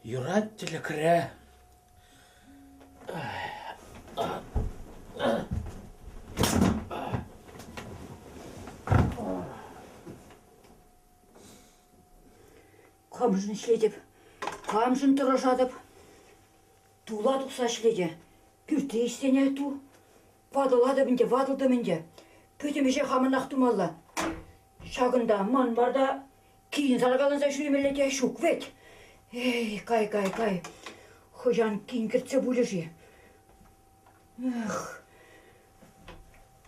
Юрать тӗлӗкре. Камшӑн ӗҫлетӗп, камшӑн тӑрӑшатӑп. Тула тухса ӗҫлете, пӳртре ӗҫсене ту. Ватӑлатӑп ӗнтӗ, ватӑлтӑм ӗнтӗ. Пӗтӗм ӗҫе хамӑнах тумалла. Ҫакӑнта ман мар та кин саркаланса ҫӳремелле те ҫук вӗт. Эй, кай, кай, кай. Хӑҫан кин кӗртсе пулӗ-ши? Эх,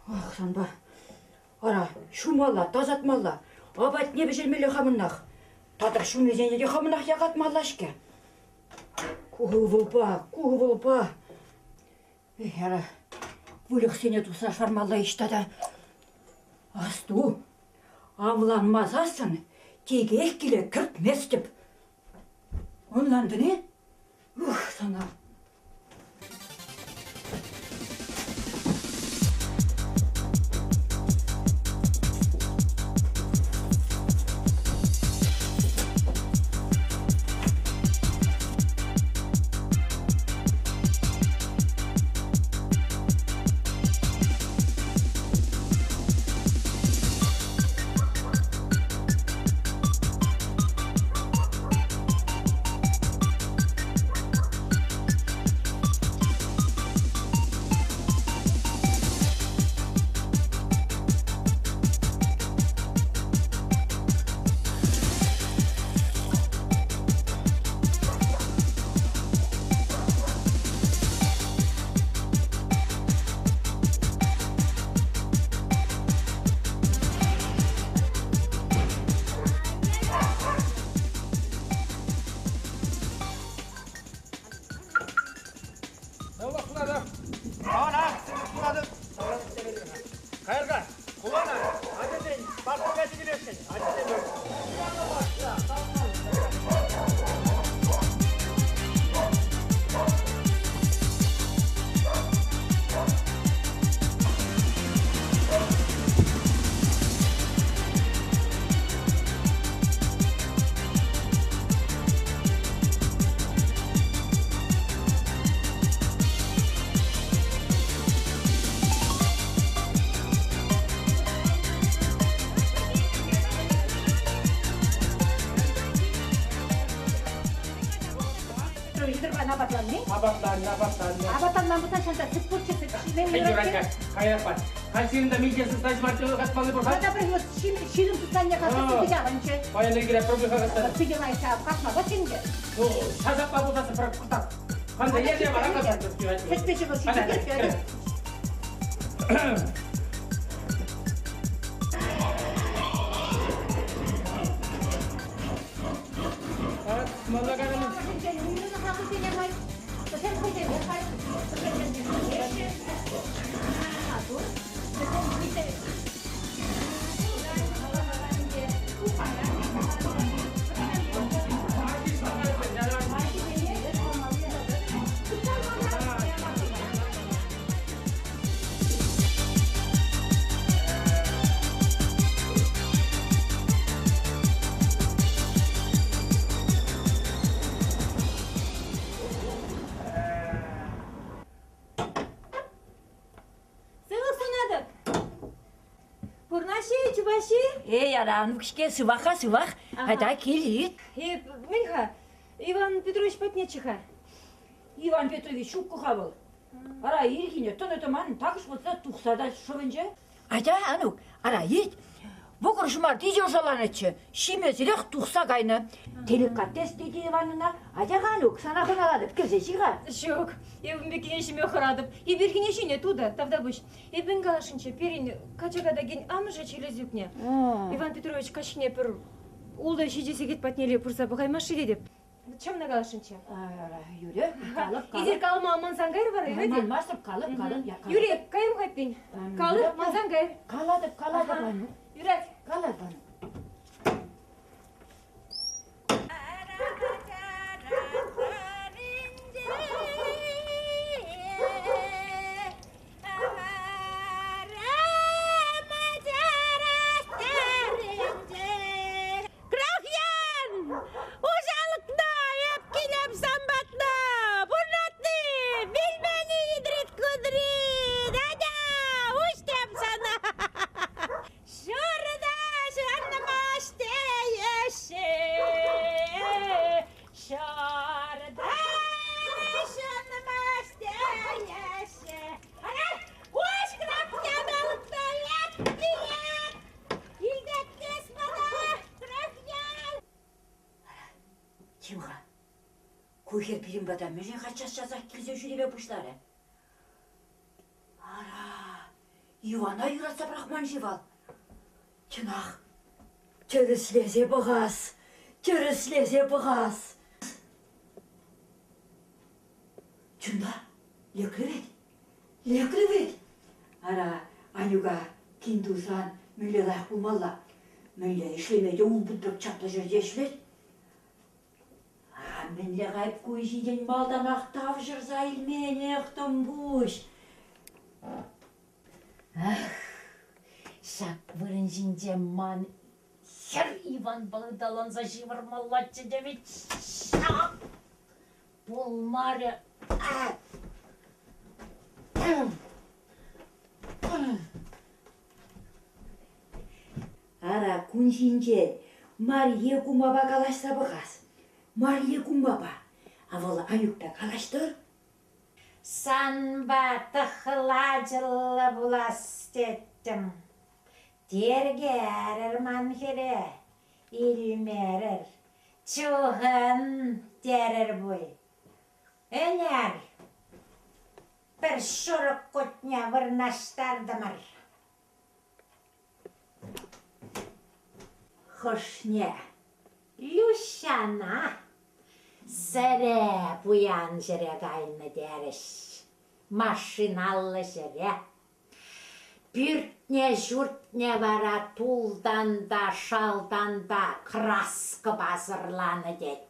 ах, санпа. Ара, ҫумалла, тасатмалла, апатне пӗҫермелле хамӑннах. Тата ҫумӗсене те хамӑнах якатмалла-ҫке. Ку ывӑлпа, ку ывӑлпа. Эх, ара, выльӑхсене туса шармалла-иҫ тата. Асту, авланмасассӑн текех киле кӗртместӗп. Ӑнлантӑн-и? Ух, сана! Апатланни? Апатланнӑ, апатланнӑ. Апатланман пулсан ҫанта сӗт пурччӗ, сӗт ҫиме юрать. Каяпа. Халь сирӗн та миҫе сысна ҫӑмарта касмалли пур-ха? Тата пӗр ҫирӗм сыснане касса питӗ аванччӗ. Паян ӗлкӗре пӗр касса. Питӗ лайӑх касмалла ӗнтӗ. Ну, сасаппа пулсассӑн пӗр кӑштах. Ханса ерне вара касса. Сӗтпе ҫӑкӑр ҫитет. Сывлӑх сунатӑп. Пурнаҫ-и, чупаҫ-и? Эй, ара, ну-ҫке, сывах-ха, сывах. Айта кил-и. Эп, мӗн-ха, Иван Петрович патнеччӗ-ха. Иван Петрович ҫуккӑ-ха вӑл. Ара, ирхине тӑнӑ-тӑман такӑш выртса тухса та шӑвӑнчӗ. Атя, Анук, ара, ит. Вӑкӑр ҫӑмарти те ӑшаланӑччӗ. Ҫимесӗрех тухса кайнӑ. Деликатес тете Ивановна. Атя-ха, Анук, сана хӑналатӑп, кӗрсе ҫи-ха. Ҫук, эп ун пеккине ҫиме хӑратӑп. Эп ирхине ҫинӗ, тутӑ, тавтапуҫ. Эп мӗн каласшӑнччӗ, пирӗн качака такен амӑшӗ чирлесе ӳкнӗ. Иван Петрович каҫхине пӗр ултӑ-ҫичӗ сехет патнелле пырса пӑхаймасть-ши тетӗп. Чӑмна каласшӑнччӗ. Юрӗ, калӑп, калӑп. Эсир калама мансан кайӑр вара, юрӗ? Манмастӑп, калӑп, калӑп. Юрӗ, кайрӑм-ха эппин. Калӑп, мансан кайӑр. Калатӑп, калатӑп, Анюк. Юрать. Калатӑп, Анюк. Крахьян! Чим-ха, ку хӗр пирӗн пата мӗншӗн-ха час-часах килсе ҫӳреме пуҫларӗ? Ара, Ивана юратса пӑрахман-ши вӑл? Чӑнах, тӗрӗслесе пӑхас, тӗрӗслесе пӑхас. Чӑн та, лекрӗ вӗт, лекрӗ вӗт. Ара, Анюка кин тусан мӗнле лайӑх пулмалла? Мӗнле ӗҫлеме те улпут пек чаплӑ ҫӗрте ӗҫлет. А мӗнле кайӑк ку ҫинчен малтанах тавҫӑрса илменех тӑмпуҫ. Ах, ҫак вырӑн ҫинче ман хӗр Иванпа ыталанса ҫывӑрмаллаччӗ те вӗт ҫак пулмарӗ. Ара, кун ҫинчен Марье кумапа калаҫса пӑхас. Марье кумапа. А вӑл Анюкпа калаҫтӑр. Санпа тӑхлачӑллӑ пулас теттӗм. Тиркерӗр ман хӗре, илмерӗр. Чухӑн терӗр пуль. Ӗнер пӗр шурӑк кутне вырнаҫтартӑмӑр. Хӑшне? Люҫҫана сӗре пуян ҫӗре кайнӑ терӗҫ. Машиналлӑ ҫӗре. Пӳртне-ҫуртне вара тултан та, шалтан та краскӑпа сӑрланӑ тет.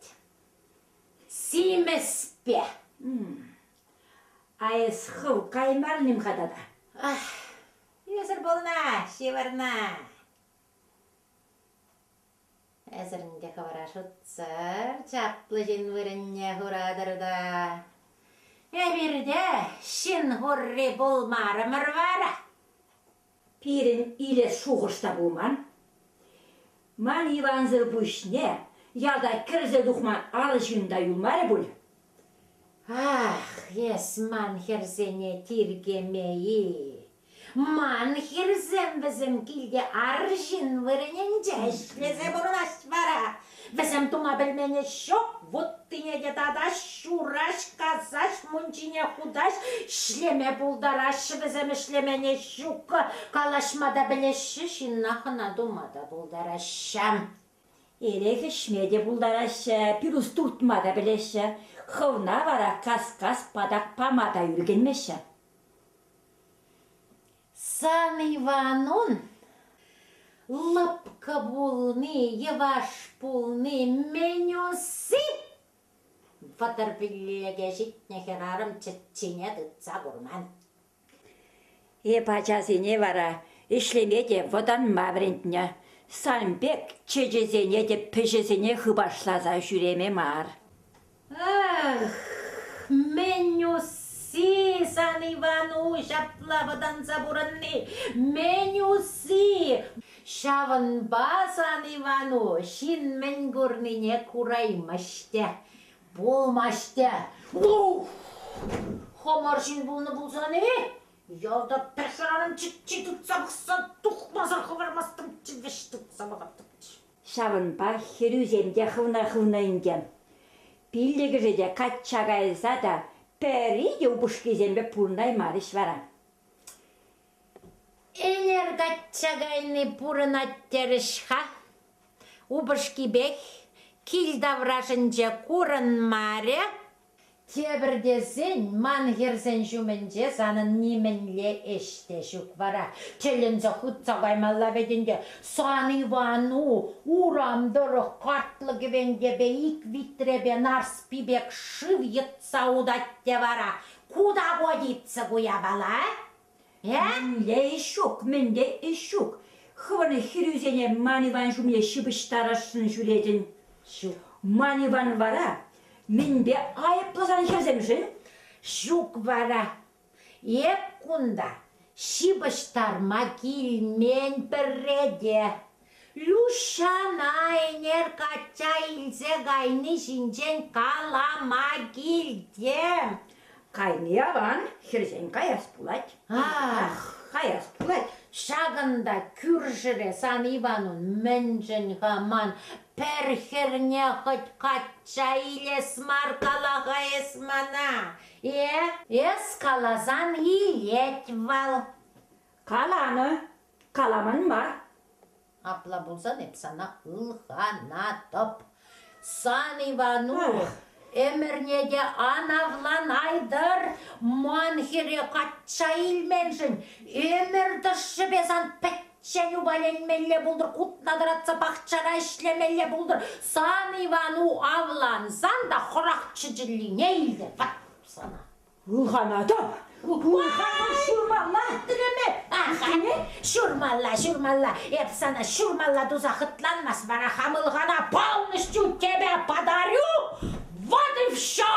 Симӗспе. А эс хӑв каймарӑн-им-ха тата? Ах, ӳсӗр пулнӑ, ҫывӑрнӑ. Эсӗр ӗнтӗ хӑвӑра шутсӑр чаплӑ ҫын вырӑнне хуратӑр та. Эпир те ҫын хурри пулмарӑмӑр вара. Пирӗн илес шухӑш та пулман. Ман Ивансӑр пуҫне ялта кӗрсе тухман арҫын та юлмарӗ пуль. Ах, эс ман хӗрсене тиркеме-и? Ман хӗрсем вӗсем килте арҫын вырӑнӗнче ӗҫлесе пурӑнаҫ вара. Вӗсем тума пӗлмен ӗҫ ҫук, вуттине те татаҫ, ҫураҫ, касаҫ, мунчине хутаҫ, ӗҫлеме пултараҫҫӗ вӗсем ӗҫлемен ӗҫ ҫук, калаҫма та пӗлеҫҫӗ, ҫынна хӑна тума та пултараҫҫӗ. Эрех ӗҫме те пултараҫҫӗ, пирус туртма та пӗлеҫҫӗ, хӑвна вара кас-кас патак пама та ӳркенмеҫҫӗ. Сан Иванун лӑпкӑ пулни, йӑваш пулни мӗн усси? 35-е ҫитнӗ хӗрарӑм чӗччине тытса курман. Эп ачасене вара ӗҫлеме те вӑтанма вӗрентнӗ. Сан пек чӗчӗсене те пӗҫӗсене хыпашласа ҫӳреме мар. Ах, мӗн усси сан Ивану ҫапла вӑтанса пурӑнни? Мӗн усси? Ҫавӑнпа сан Ивану ҫын мӗн курнине кураймасть те, пулмасть те. Ух! Хӑмӑр ҫын пулнӑ пулсан-и? Ялта пӗр хӗрарӑм чӗччи тытса пӑхса тухмасӑр хӑвармастӑмччӗ, вӗҫ тытса пӑхаттӑмччӗ. Ҫавӑнпа хӗрӳсем те хывна хывнӑ ӗнтӗ. Пиллӗкӗшӗ те качча кайса та пӗри те упӑшкисемпе пурӑнаймарӗҫ вара. Ӗнер качча кайни пурӑнать терӗҫ-ха. Упӑшкипех кил таврашӗнче курӑнмарӗ. Тепӗр тесен, ман хӗрсен ҫумӗнче санӑн нимӗнле ӗҫ те ҫук вара. Тӗлӗнсе хытса каймалла вӗт ӗнтӗ. Сан Ивану урам тӑрӑх картлӑ кӗвентепе ик витрепе Нарспи пек шыв йӑтса утать те вара. Куда годится ку япала? Э? Мӗнле ӗҫ ҫук, мӗнле ӗҫ ҫук. Хӑвӑн хӗрӳсене ман Иван ҫумне ҫыпӑҫтарасшӑн ҫӳретӗн. Ҫук. Ман Иван вара мӗнпе айӑплӑ сан хӗрсемшӗн? Ҫук вара. Эп кунта ҫыпӑҫтарма килмен пӗрре те. Люҫҫана ӗнер качча илсе кайни ҫинчен калама килтӗм. Кайни аван, хӗрсен каяс пулать. Ах, Каяс пулать. Ҫакӑнта кӳршӗре сан Иванун мӗншӗн-ха ман пӗр хӗрне хӑть качча илес мар кала-ха эс мана, э? Эс каласан илет вӑл. Каланӑ, каламан мар. Апла пулсан эп сана ылханатӑп. Сан Ивану ӗмӗрне те ан авлан айтӑр, ман хӗре качча илменшӗн ӗмӗр тӑршшӗпе сан пӗччен упаленмелле пултӑр, кутна тӑратса пахчара ӗҫлемелле пултӑр. Сан Ивану авлансан та хӑрах чӗчӗллине илтӗр. Ват сана. Ылханатӑп. Ылханӑн ҫурмалла. Тӗлеме. Ҫурмалла, ҫурмалла. Эп сана ҫурмалла туса хӑтланмас вара хам ылхана полностью тебе подарю. Вот и все.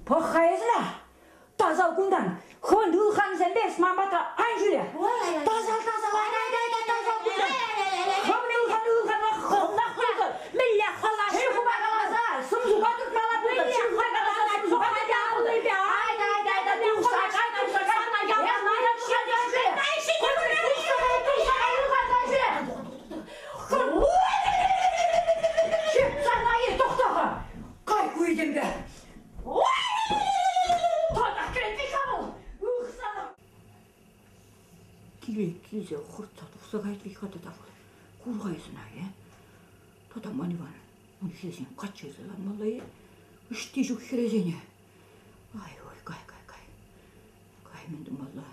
Пӑх-ха эсӗ, тасал кунтан. Хӑвӑн ылхансемпе эс ман патра ан ҫӳре. Тасал, тасал, ай, ай, ай, тасал кунтан. Хӑвӑн ылхан ылханах хӑвнах пултӑр. Мӗнле хӑлаҫ? Чӗлхупа каласа, сӑмсупа туртмалла пултӑр. Чӗлхупа каласа, сӑмсупа туртмалла пултӑр. Ай, ай, ай, ай, тухса кай, тухса кай. Эс мана тухса ҫӳре. Тухса кай, тухса кай, ылханса ҫӳре. Ҫыртсана ир тӑхта-ха. Кай ку этемпе. Татах кӗрет-ха вӑл. Ых сана. Киле килсе хӑртса тухса кайрӗ-ха тата вӑл. Кур-ха эс ӑна, э? Тата ман Иван, ун хӗрсен качча илсе лармалла-и? Ӑҫти ҫук хӗресене? Ай-ой, кай, кай, кай. Кай, мӗн тумалла?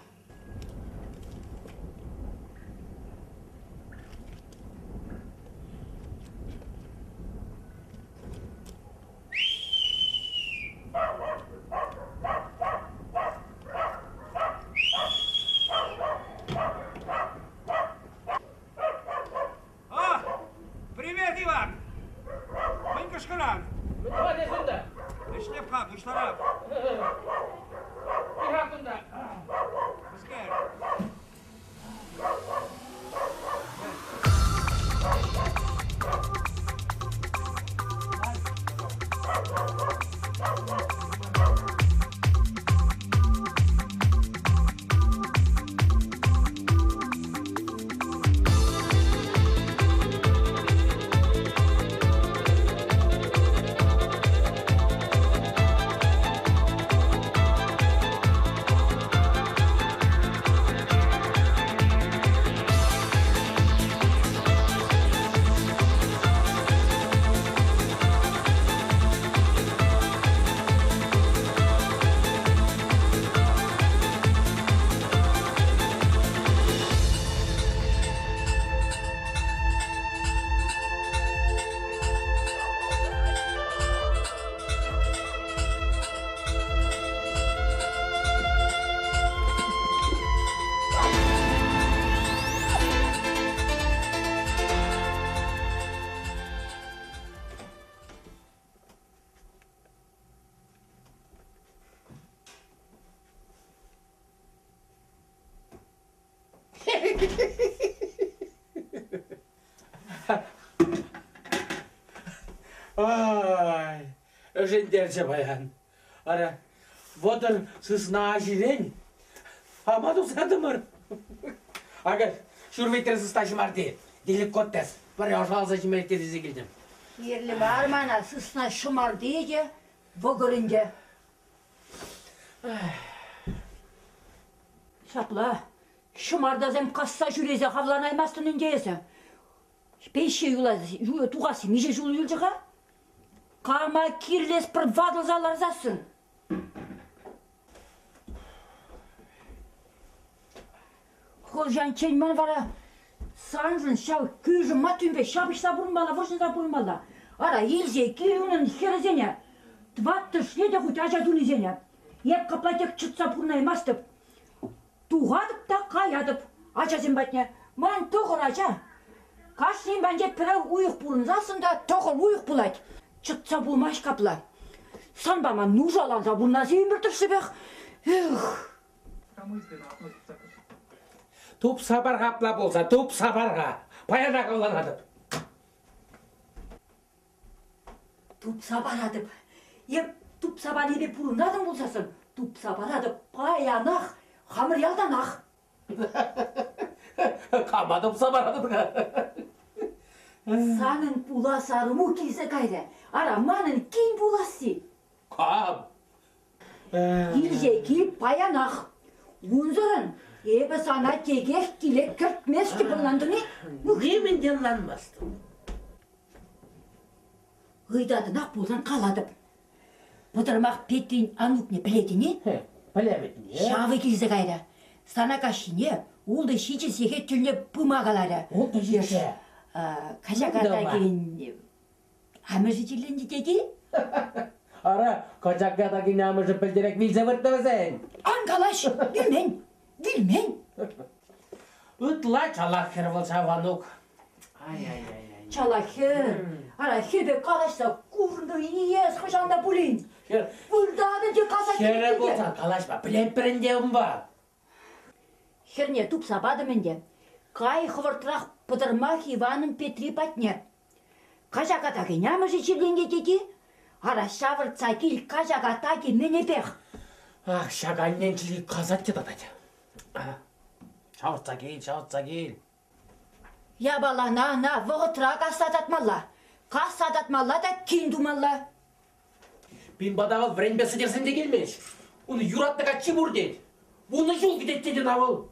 А, привет, Иван! Мӗн кӑшкӑран? Мӗн тӑвать эс унта? Ӗҫлеп-ха, пуҫларап. Кир-ха кунта. Мӗскер? Ай, ӗшентерчӗ паян. Ара, вӑтӑр сысна аҫирен ама туса тӑмӑр. Акӑ, ҫур витре сысна ҫӑмарти, деликатес, пӗр ӑшалса ҫиме тесе килтӗм. Кирлӗ мар мана сысна ҫӑмарти те, вӑкӑр ӗнтӗ. Ҫапла, ҫӑмартасем касса ҫӳресе хавланаймастӑн ӗнтӗ эсӗ. Пеҫҫе тухасси миҫе ҫул юлчӗ-ха? Кама кирлес пӗр ватӑлса ларсассӑн? Хӑлҫанччен ман вара саншӑн ҫав кӳршӗ Матюньпе ҫапӑҫса пурӑнмалла, вӑрҫӑнса пурӑнмалла. Ара, илсе кил унӑн хӗрӗсене, тӑваттӑшне те хуть ача тунисене. Эп капла тек чӑтса пурӑнаймастӑп. Тухатӑп та каятӑп ачасем патне. Ман тӑхӑр ача. Кашнин патӗнче пӗрер уйӑх пурӑнсассӑн та тӑхӑр уйӑх пулать. Чӑтса пулмасть капла. Санпа ман нушаланса пурӑнас ӗмӗр тӑршшӗпех. Эх! Тупса пар-ха апла пулса, тупса пар-ха. Паянах ӑнланатӑп. Тупса паратӑп. Эп тупса панипе пурӑнатӑн пулсассӑн, тупса паратӑп паянах, хамӑр ялтанах. Кама тупса паратӑн-ха? Санӑн пулас арӑму килсе кайрӗ. Ара, манӑн кин пуласси. Кам? Илсе кил паянах. Унсӑрӑн эпӗ сана текех киле кӗртместӗп, ӑнлантӑн-и? Нимӗн те ӑнланмастӑп. Ыйтатӑнах пулсан калатӑп. Пӑтӑрмах Петтин Анукне пӗлетӗн-и? Пӗлетӗн-и? Ҫавӑ килсе кайрӗ. Сана каҫхине ултӑ-ҫичӗ сехет тӗлне пыма каларӗ. Ултӑ-ҫичӗ? Качака такин амӑшӗ чирленчӗ тет-и? Ара, качака такин амӑшӗ пӗлтерек вилсе выртнӑ вӗсен. Ан калаҫ, вилмен, вилмен. Ытла чалак хӗр вӑл ҫав Анук. Ай-ай-ай. Чалак хӗр. Ара, хӗрпе калаҫса курнӑ-и эс хӑҫан та пулин? Выртатӑн те касать Хӗрӗ пулсан калаҫма пӗлетпӗр ӗнтӗ унпа. Хӗрне тупса патӑм ӗнтӗ. Кай хӑвӑртрах Пӑтӑрмах Иванӑн Петри патне. Качака такин амӑшӗ чирленет тет-и? Ара, ҫавӑртса кил качака таки мӗнӗпех. Ах, ҫак аннен чӗри касать те татать. Ҫавӑтса кил, ҫавӑтса кил. Япалана ӑна вӑхӑтра касса татмалла. Касса татмалла та кин тумалла. Пин пата вӑл вӗренпе сӗтӗрсен те килмест. Ун юратнӑ каччи пур тет. Вунӑ ҫул кӗтет тет ӑна вӑл.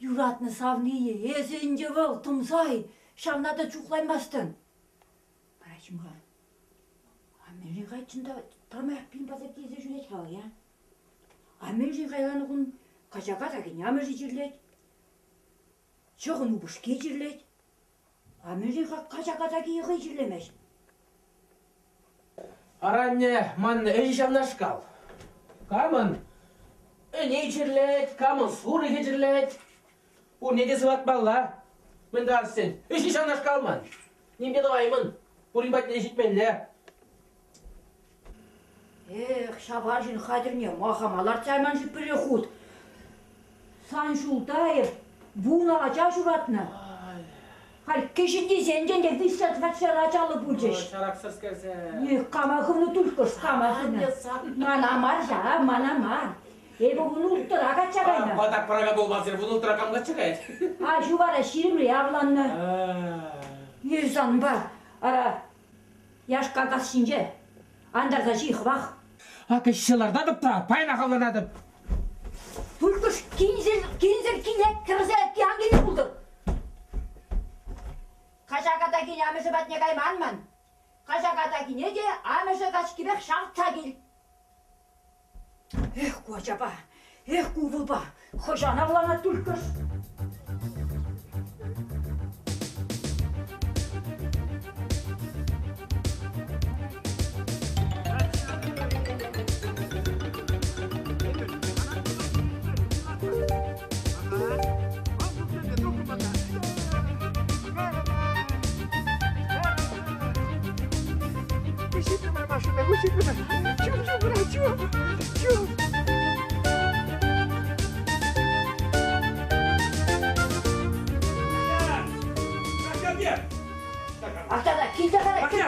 Юратнӑ савнийӗ эсӗ ӗнтӗ вӑл, тӑмсай, ҫавна та чухлаймастӑн. Вара-чим-ха, а мӗншӗн каччӑн та пӗрмаях пин пата килсе ҫӳрет-ха вӑл, а? А мӗншӗн кайланӑ кун качака та амӑшӗ чирлет, чӑхӑн упӑшки чирлет. А мӗншӗн-ха качака таки хӑй чирлемест? Аранне ман ӗҫ ҫавнашкал. Камӑн ӗни чирлет, камӑн сурӑхӗ чирлет. Пурне те сыватмалла. Мӗн тӑвас тен, ӗҫӗ ҫавнашкал ман. Ним те тӑваймӑн. Пурин патне ҫитмелле. Эх, ҫав арҫын хатӗрне ма-хама лартса яман-ши пӗрех хут? Сан ҫулта эп вунӑ ача ҫуратнӑ. Халь кӗҫӗннисен те виҫҫӗр-тӑватҫӗр ачаллӑ пулчӗҫ. Чараксӑрскерсем. Эх, кама хывнӑ тульккӑш, кама хывнӑ. Мана мар ҫав, мана мар. Эпӗ вун улттӑра качча кайнӑ. Патак паракан пулмасӑр вун улттӑра кам качча каять? Аҫу вара ҫирӗмре авланнӑ. Ир санпа, ара, Яшка кас ҫинче антарса ҫи хӑвах. Акӑ ӗҫсе лартатӑп та паянах авланатӑп. Тулькӑш кинсӗр, кинсӗр киле кӗрсе ан килнӗ пултӑр. Качака та кин амӑшӗ патне кайман ман. Качака та кине те амӑшӗ качкипех ҫавӑтса кил. Эх, ку ачапа, эх, ку ывӑлпа, хӑҫан авланать тульккӑш? Ахтана килте кара килте.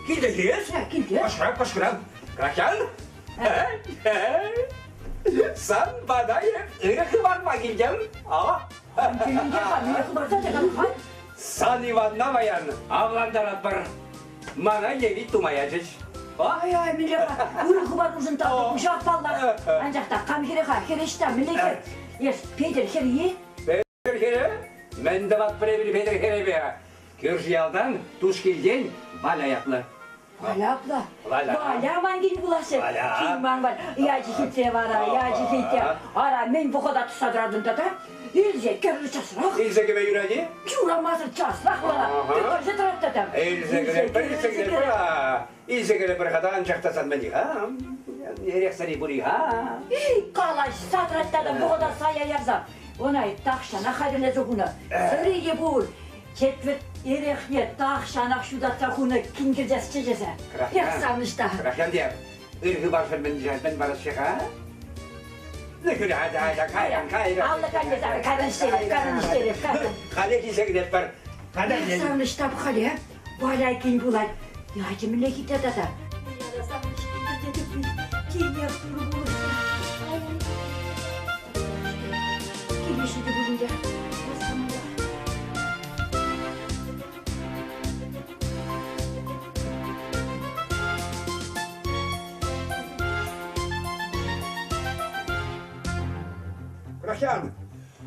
Килте килес? Килте. Кӑшкӑрап, кӑшкӑрап. Крахян? Сан пата ырӑ хыпарпа килтӗм. Сан Иванна паян авлантаратпӑр. Мана евит тума ячӗҫ. Ай-ай, мӗнле-ха, ырӑ хыпар пулсан та пуҫах паллах. Анчах та кам хӗрӗ-ха, хӗр ӑҫта, мӗнле хӗр? Эс Петӗр хӗр-и? Петӗр хӗрӗ? Мӗн тӑватпӑр эпир Петӗр хӗрӗпе? Кӳршӗ ялтан, Тушкилтен Валя ятлӑ. Валя апла? Валя. Валя ман кин пуласчӗ. Валя. Кин ман Валя. Ячӗ хитре вара, ячӗ хитре. Ара, мӗн вӑхӑта тӑсса тӑратӑн тата? Илсе кӗр часрах. Илсе кӗме юрать-и? Юрамасӑр часрах вара. Кӗрсе тӑрать тата. Илсе кӗрепӗр, илсе кӗрепӗр. Илсе кӗрепӗр-ха та, анчах та сан мӗн-и-ха? Эрех-сӑри пур-и-ха? Калаҫса тӑрать тата вӑхӑта сая ярса. Ӑна тахҫанах хатӗрлесе хунӑ. Сӑри те пур. Четвӗрт эрехне тахҫанах ҫутатса хунӑ кинкӗртесчӗ тесе. Эх, савӑнӑҫ та. Крахьян те ыр хыпаршӑн мӗн мӗн параҫҫӗ-ха? Ну, атя, атя, кайран, кайран. Алла кайран, кайран ӗҫтереп, кайран ӗҫтереп, кайран. Халех илсе килетпӗр. Эх, савӑнӑҫ та хале. Валя кин пулать. Ячӗ мӗнле хитре тата. Яра савӑнӑҫ кинкӗртетӗп тинех турӑ пулӑшса. Килӗшетӗп. ӗнтӗ. Васкамалла. Крахьян,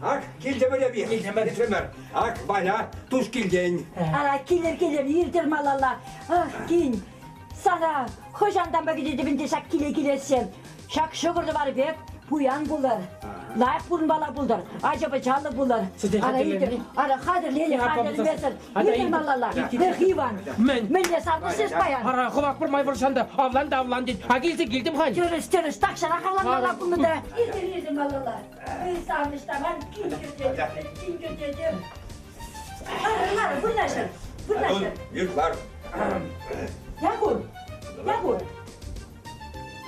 ак килтӗмӗр эпир. Килтӗмӗр. Килтӗмӗр. Ак, Валя, тус килтен. Ара, килӗр, килӗр, иртӗр малалла. Ах, кин, сана хӑҫантанпа кӗтетӗп ӗнтӗ ҫак киле килессе. Ҫак ҫӑкӑр тӑвар пек пуян пулӑр. Лайӑх пурӑнмалла пултӑр, ача-пӑчаллӑ пулӑр. Сӗтел Ара, хатӗрленӗ. иртӗр, ара, хатӗрленӗ, хатӗрлемесӗр. Иртӗр малалла. Эх, Иван, Мӗн? мӗнле савнӑҫ паян? Ара, хӑвах пӗрмай вӑрҫан та, авлан та авлан тет. А килсе килтӗм халь. Тӗрӗс, тӗрӗс, тахҫанах авланмалла пулнӑ та. Иртӗр, иртӗр малалла. Эй, савнӑҫ таман, кин кӗртетӗп, кин кӗртетӗп. Ларӑр, ларӑр, вырнаҫӑр, вырнаҫӑр. Ир лар. Якур, Якур,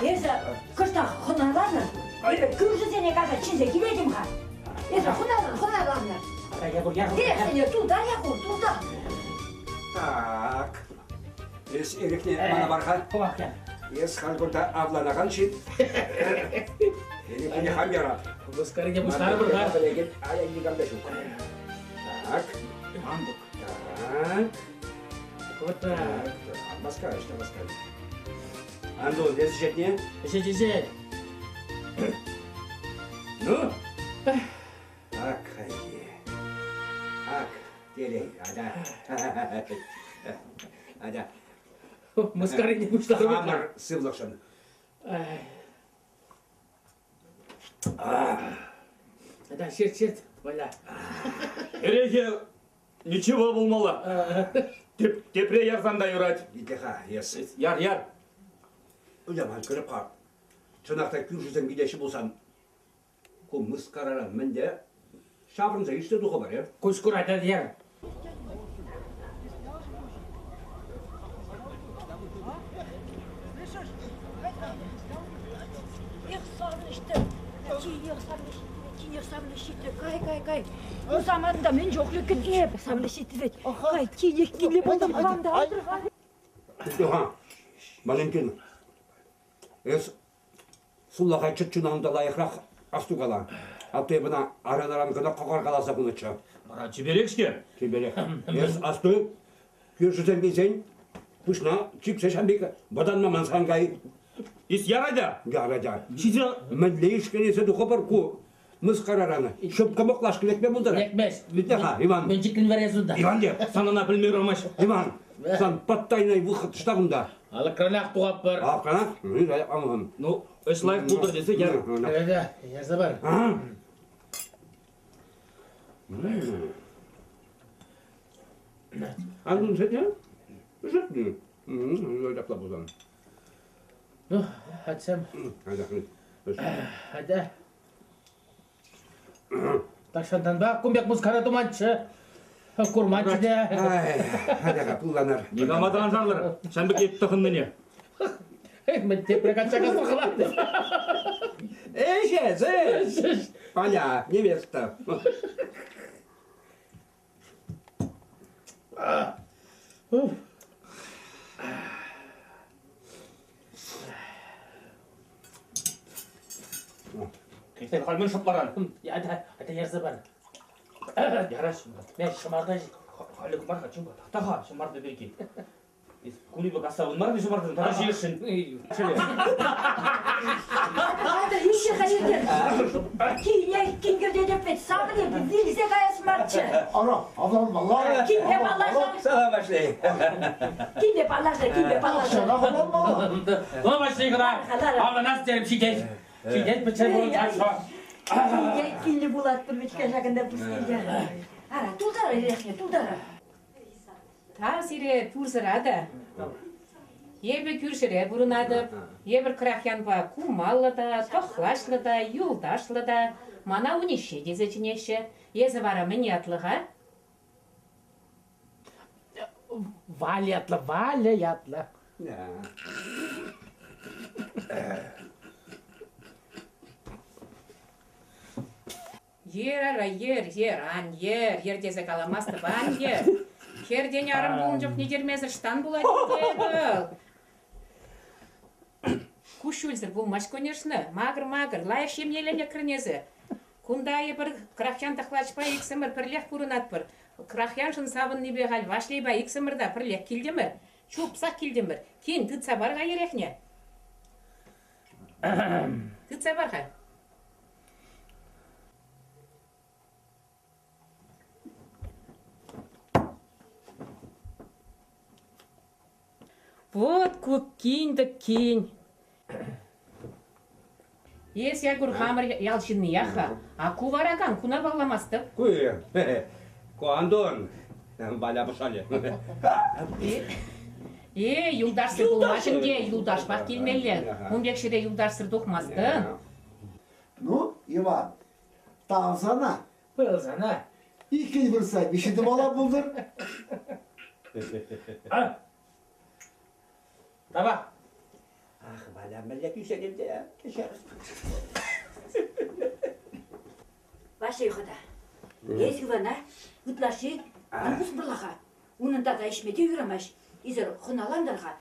эсӗ кӑштах хӑналанӑр. Эпӗ кӳршӗсене кайса чӗнсе килетӗм-ха. Эсӗ хӑналан, хӑналанӑр. Якур, Якур. Эрехсене тултар, Якур, тултар. Так. Эс эрехне мана пар-ха. Хӑвах я. Эс халь кунта авланакан ҫын. Эрехне хам ярап. Мыскарине пуҫтарӑпӑр-ха. Пӗлекен ая никам та ҫук. Так. Антӑк. Так. Вот так. Маска, ӑҫта маска? Антон, эсӗ ҫетне? Ӗҫет, ӗҫет. Ну? Ак, хайхи. Ак, телей, ата. Ата. Мыскарине пуҫтарӑпӑр. Хамӑр сывлӑхшӑн. Да, ҫырт, ҫырт, Валя. Эрехе ничего пулмалла. Тепре ярсан та юрать. Итле-ха, эс. Яр, яр. Ыляман кӗрӗп-ха. Чӑнах та кӳршӗсем килеҫҫӗ пулсан, ку мыскараран мӗнле ҫаврӑнса ишсе тухӑпӑр, э? Куҫ курать, яр. Эх, савӑнӑҫ-тӑ. Тинех савӑнӑҫ, тинех савӑнӑҫ ҫитрӗ. Кай, кай, кай. Ну, саманта мӗн чухлӗ кӗтнӗ. Савӑнӑҫ ҫитрӗ вӗт. Кай, тинех киле пултӑм. Хам та айтӑр-ха. Ха, Валентин, эс сулахай чӗрчуна унта лайӑхрах астукала. А ты ӑна аран-аран кӑна кӑкӑркаласа хунӑччӗ. Вара чиперех-ҫке. Чиперех. Эс асту, кӳршӗсем килсен пуҫна чиксе ҫам пек вӑтанма мансан кай. Ис яр-атя. Яр-атя. Ҫисе Мӗнле ишкелесе тухӑпӑр ку мыскараран? Шӑп кӑмӑклашкӑ лекме пултарать. Лекмест. Итле-ха, Иван. Мӗн чиклӗн вӗрес унта? Иван те. Сан ӑна пӗлме юрамасть. Иван, сан подтайной выход ӑҫта кунта? Алӑкранах тухатпӑр. Алӑкранах? Ну, ӗҫ лайӑх пултӑр тесе яр. Ӗле, ярса пар. Антун сӗтне? Сӗтне. Ҫапла пулсан. Ну, атьсем. Атя. Тахҫантанпа кун пек мыскара туманччӗ. Курманччӗ те. Атя-ха, пулланар. Никама та ан шарлӑр. Ҫам пек тӑхӑннине. Мӗн тепре качча касса хӑлатнӑ. Ӗҫ эс, Поля, невеста. Кӗҫех халь мӗн шӑпларан? Атя, атя ярса пар. Яраҫ. Мен ҫӑмарта Халӗ мар-ха, чим-ха, тахта-ха ҫӑмарта пирки. Кунӗпе касса вырмарӑн ҫӑмартан, тата ҫиесшӗн. Атя, ишӗ-ха иртӗр. Кине кинкӗртетӗп вӗт, савӑнӗ вилсе каяс марччӗ. Ара, авланмалла. Кинпе паллашар. Салам, Ваҫлей. Кинпе паллашар, кинпе паллашар. Авланмалла. Ну, Ваҫлей кӑна, авланас терӗм, ҫитет. Ҫитет пӗччен пурӑнсан. Килнӗ пулатпӑр вӗт-ха ҫакӑнта пускилте. Ара, тултарӑр эрехне, тултарӑр. Тав сире пурсӑра та. Эпӗ кӳршӗре пурӑнатӑп. Эпӗр Крахьянпа кумаллӑ та, тӑхлачлӑ та, юлташлӑ та. Мана Униҫҫе тесе чӗнеҫҫӗ. Эсӗ вара мӗн ятлӑ-ха? Валя ятлӑ, Валя ятлӑ. Йӗр, ара, йӗр, йӗр, ан йӗр, йӗр тесе каламастӑп, ан йӗр. Хӗртен арӑм пулнӑ чухне йӗрмесӗр ӑҫтан пулать ӗнтӗ вӑл? Куҫҫульсӗр пулмасть, конечно. Макӑр-макӑр, лайӑх ҫемьеленӗ эсӗ. Кунта эпир Крахьян тӑхлачпа иксӗмӗр пӗрлех пурӑнатпӑр. Крахьяншӑн савӑннипе халь Ваҫлейпа иксӗмӗр та пӗрлех килтӗмӗр. Чупсах килтӗмӗр. Кин, тытса пар-ха эрехне. Тытса пар-ха. Вот ку кин-тӗк кин. Эс, Якур, хамӑр ял ҫынниях-ха. А ку вара кам? Куна палламастӑп. Ку, ку Антон. Валя пӑшалӗ. Э, юлташсӑр пулмасть ӗнтӗ, юлташпах килмелле. Ун пек ҫӗре юлташсӑр тухмастӑн. Ну, Иван, тав сана. Пыл сана. Иккӗн выртса виҫҫӗ тумалла пултӑр. Давай. Ах, Валя, мӗнле тӳсетӗн те, кӗҫӗр. Ваҫлей хӑта, эс Ивана ытлашши ан пусмӑрлаха. Унӑн тата ӗҫме те юрамасть. Исӗр хӑналантӑр-ха.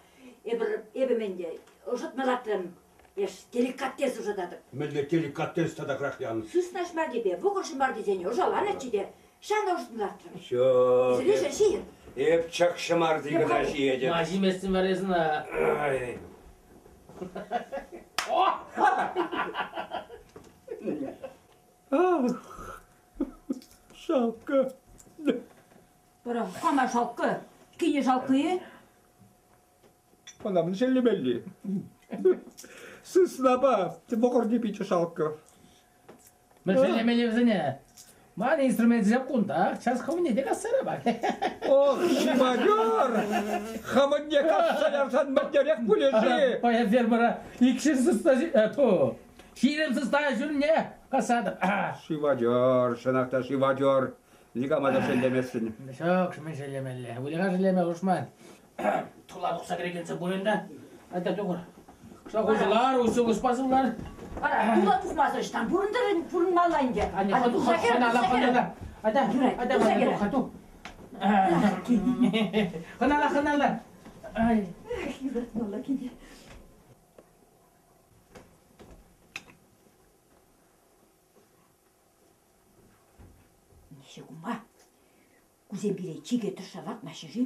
Эпӗр, эпӗ мӗнте, ӑшӑтма лартрӑм. Эш, деликатес ӑшӑтатӑп. Мӗнле деликатес тата крахьян? Сысна ҫмартипе вӑкӑр ҫӑмартисене ӑшаланӑччӗ те, ҫанӑ ӑшӑтма лартрӑм. Ҫук. Исӗр ҫийӗр. Эп чӑх ҫӑмарти кӑна ҫиетӗп. Ма ҫиместӗн вара эс ӑна? Ай. Ах, шалкӑ. Вара хама шалкӑ, кине шалкӑ-и? Ӑна мӗн шеллемелли? Сыснапа вӑкӑрти питӗ шалкӑ. Мӗн шеллемелли вӗсене? Ман инструментсем кунтах, час хӑвне те касса ярапах. Ох, шимадер! Хӑвӑнне касса ярсан мӗнлерех пулӗ-ши? Паян фермӑра икҫӗр сысна, ту, ҫирӗм сысна ҫумне касатӑп. Шивадер, чӑнах та шивадер. Никама та шеллеместӗн. Ҫук, мӗн шеллемелле? Выльӑха шеллеме хушман. Тула тухса кӗрекенсем пур ӗнтӗ. Айта тухӑр. Кӑштах уҫӑлар, уҫӑлӑшпа сывлар. Вара тула тухмасӑр ӑҫтан пурӑнтӑр, пурӑнмалла ӗнтӗ. Аня, тухса кӗр, тухса кӗр. Айта, айта, тух, тух. Хӑнала, хӑнала. Ай. Эх, юратмалла кине. Ҫукма. Кусем пире чике тӑрса лартмаҫҫӗ-ши?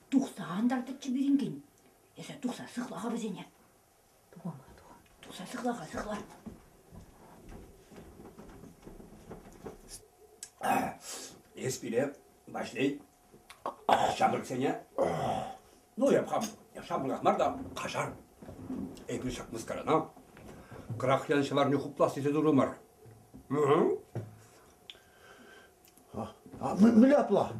Тухса антартӑччӗ пирӗнкин. Эсӗ тухса сыхла-ха вӗсене. Тухам-ха, тухам. Тухса сыхла-ха, сыхла. Эс пире, Ваҫлей, ҫамрӑксене, ну, эп хам ҫамрӑках мар та, каҫар. Эпир ҫак мыскарана Крахьян ҫӑварне хуплас тесе турӑмӑр. Мӗнле апла?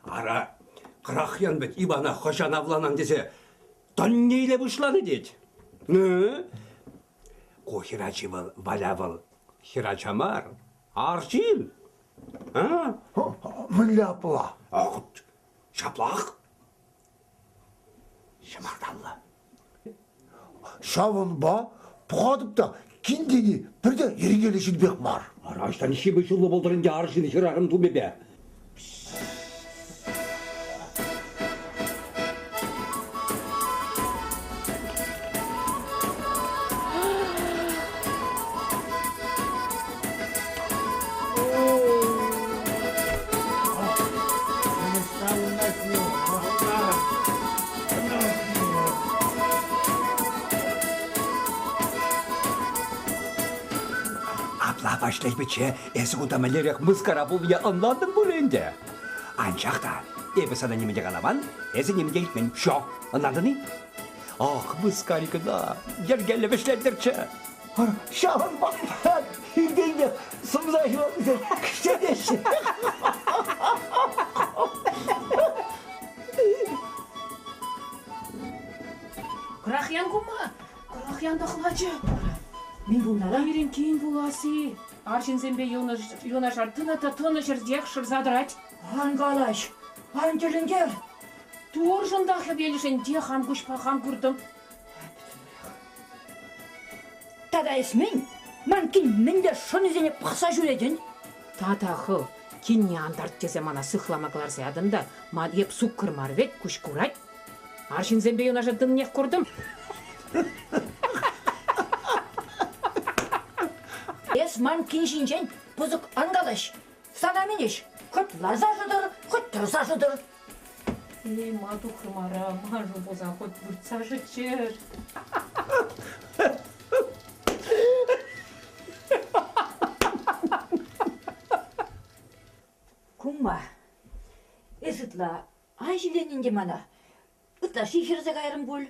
Ара, Крахьян вӗт Ивана хӑҫан авланан тесе тӑнне иле пуҫланӑ тет. Ку хӗрачи вӑл, Валя вӑл, хӗрача мар, арҫын. А? Мӗнле апла? Ҫаплах. Ҫӑмарталлӑ. Ҫавӑнпа пӑхатӑп та кин тени пӗрте йӗркеллӗ ҫын пек мар. Ара, ӑҫтан ҫыпӑҫуллӑ пултӑр ӗнтӗ арҫын хӗрарӑм тумӗпе? Апла Ваҫлей пичче, эсӗ кунта мӗнлерех мыскара пулнине ӑнлантӑн пуль ӗнтӗ. Анчах та эпӗ сана нимӗн те каламан, эсӗ нимӗн те илтмен. Всё, ӑнлантӑн-и? Ах, мыскари кӑна, йӗркеллӗ вӗҫлентӗрччӗ. Ҫавӑнпа иртенпех сӑмса ҫуралнисем кӗҫӗтеҫҫӗ. Крахьян кума, Крахьян тӑхлачӗ. Мӗн пулнӑ? Пирӗн кин пулас-и? Арҫынсемпе юнашар тӑнӑ та тӑнӑ ҫӗртех шӑрса тӑрать. Ан калаҫ, ан тӗлӗнтер. Туршӑн та хӗвелшӗн те хам куҫпа хам куртӑм. Тата эс мӗн? Ман кин мӗнле шӑнисене пӑхса ҫӳретӗн? Тата хӑв кинне ан тарт тесе мана сыхлама кӑларса ятӑн та, ман эп суккӑр мар вӗт, куҫ курать. Арҫынсемпе юнашар тӑниех куртӑм. Эс Эс ман кин ҫинчен пысӑк ан калаҫ. Сана мӗн ӗҫ? Хӑть ларса шӑтӑр, хӑть тӑрса шӑтӑр. Эй, ма тухрӑм ара, маншӑн пулсан хӑть выртса шӑччӑр. Кумма, эс ытла ан ҫилен ӗнтӗ мана. Ытлашши хӗрсе кайрӑм пуль.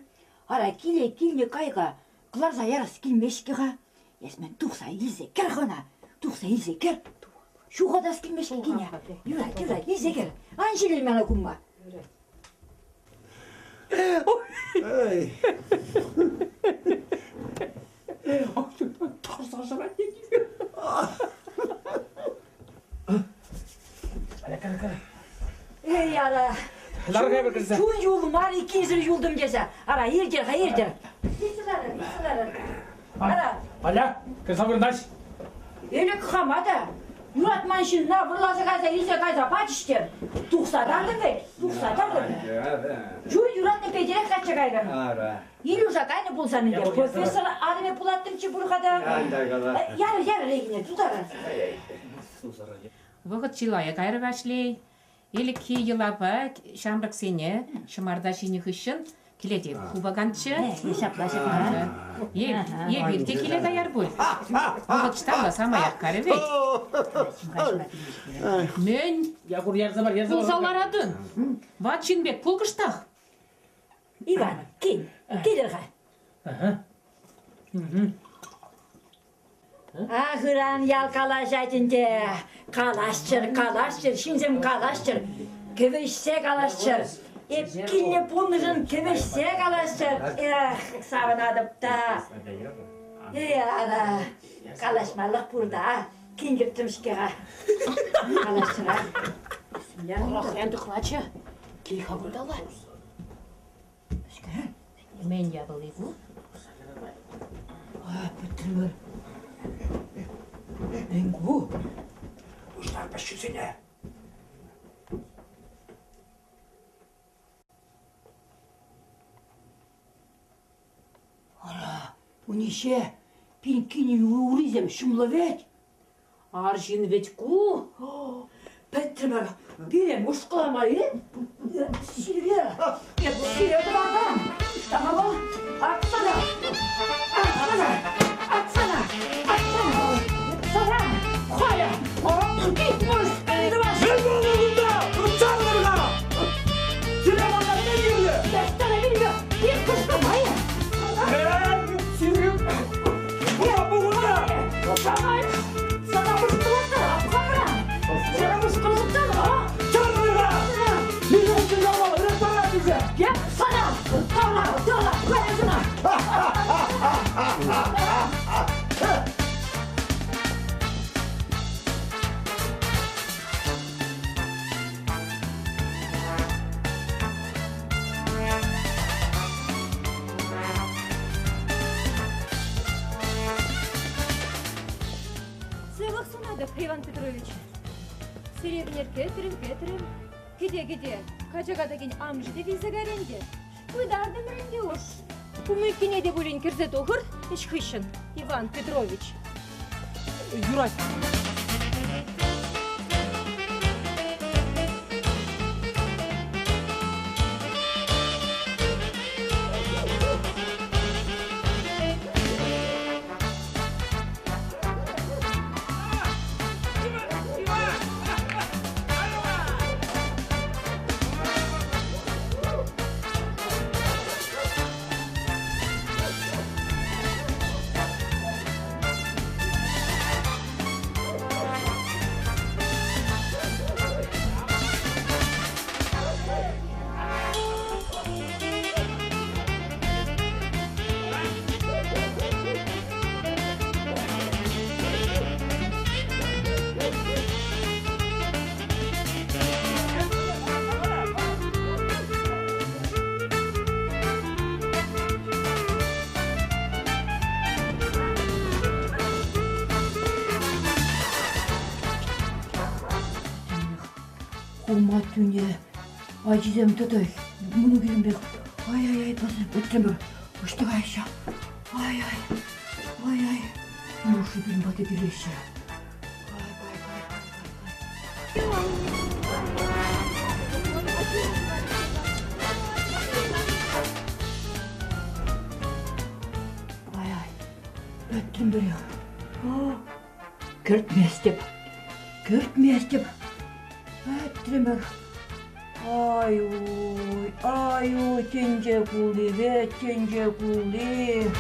Ара, киле килнӗ кайӑка кӑларса ярас килмест-ҫке-ха. Эс мӗн тухса илсе кӗр-ха ӑна, тухса илсе кӗр. Ҫухатас килмест-ҫке кине. Юрать, юрать, илсе кӗр. Ан ҫилен мана кумма. Эй. Тӑрса шырать Эй, ара, чун юлмар иккенсӗр юлтӑм тесе. Ара, иртер-ха, иртер. Илсе ларӑр, илсе ларӑр. Ара. Валя, кӗрсе вырнаҫ. Ӗлӗк хама та юратман ҫынна вӑрласа кайса илсе кайса пачӗҫ те тухса тартӑм вӗт, тухса тартӑм. Чун юратнӑ Петӗрех качча кайрӑм. Ара. Илюша кайнӑ пулсан ӗнтӗ профессор арӑмӗ пулаттӑмччӗ пуль-ха та. Ярӑр, ярӑр икӗне тутарӑр. Вӑхӑт чылая кайрӗ Ваҫлей. Ӗлӗкхи йӑлапа ҫамрӑксене ҫӑмарта ҫинӗ хыҫҫӑн кӗлете хупаканччӗ. Ҫапла, ҫапла. Эпир те киле каяр пуль. Вӑхӑт ҫталла самаях карӗ вӗт. Мӗн? Якур, ярса пар, ярса пар. Пулса ларатӑн. Ват ҫын пек пул кӑштах. Иван, кил, килӗр-ха. Ах, ыран ял калаҫать ӗнтӗ. Калаҫчӑр, калаҫчӑр, ҫынсем калаҫчӑр, кӗвӗҫсе калаҫчӑр. Эп килнӗ пулнӑшӑн кӗвӗҫсе калаҫчӑр. Эх, савӑнатӑп та. Эй, ара, калаҫмалӑх пур та. Кин кӗртрӗм-ҫке-ха. Калаҫчӑра. Урахран тӑхлаччӗ. Кил-ха кунталла. Мӗн япали ку? Пӗтрӗмӗр. Мӗн ку? Пуҫтар пӗҫҫӳсене. Ара, Униҫе, пин кинӗн урисем ҫумлӑ вӗт. Арҫын вӗт ку. Пӗтрӗмӗр. Пире мӑшкӑлама-и? Сире, эп сире тӑвакан. Ӑҫта вӑл? Атсана! Атсана! Атсана! Атсана! Сана! Халӗ! Китмӗш! Мӗн пулнӑ кунта? Чарӑнӑр-ха! Сире мана мӗн кирлӗ? Ӑҫта вилнӗ? Ик кӑшкӑрма-и? Сире... Пухӑнта! Сана мӑшкӑлаттарап хамра! Сана мӑшкӑлаттарап! Чарӑнӑр-ха! Миҫе ҫын ыраттарать тесе! Эп сана! Тара, тара, кая сана! Сывлӑх сунатӑп, Иван Петрович. Сире ӗнер кӗтрӗм, кӗтрӗм. Кӗте-кӗте, качака текен амӑшӗ те вилсе кайрӗ ӗнтӗ. Пытартӑмӑр ӗнтӗ уш. Кумиккине те пулин кӗрсе тухӑр ӗҫ хыҫҫӑн, Иван Петрович. Юрать. Хума тӳне ачисем тата мӑнукӗсем пек ай-ай-ай пӗтрӗмӗр. Ӑҫта каяҫҫӗ? Ай-ай, ай-ай. Нуши пирӗн пата килеҫҫӗ. Кай, кай, кай, кай, кай, кай. Ай-ай, пӗттӗм пӗрех. Кӗртместӗп, кӗртместӗп. Пӗтрӗмӗр. Ай-уй, ай-уй, тӗнче кулли вӗт, тӗнче кулли.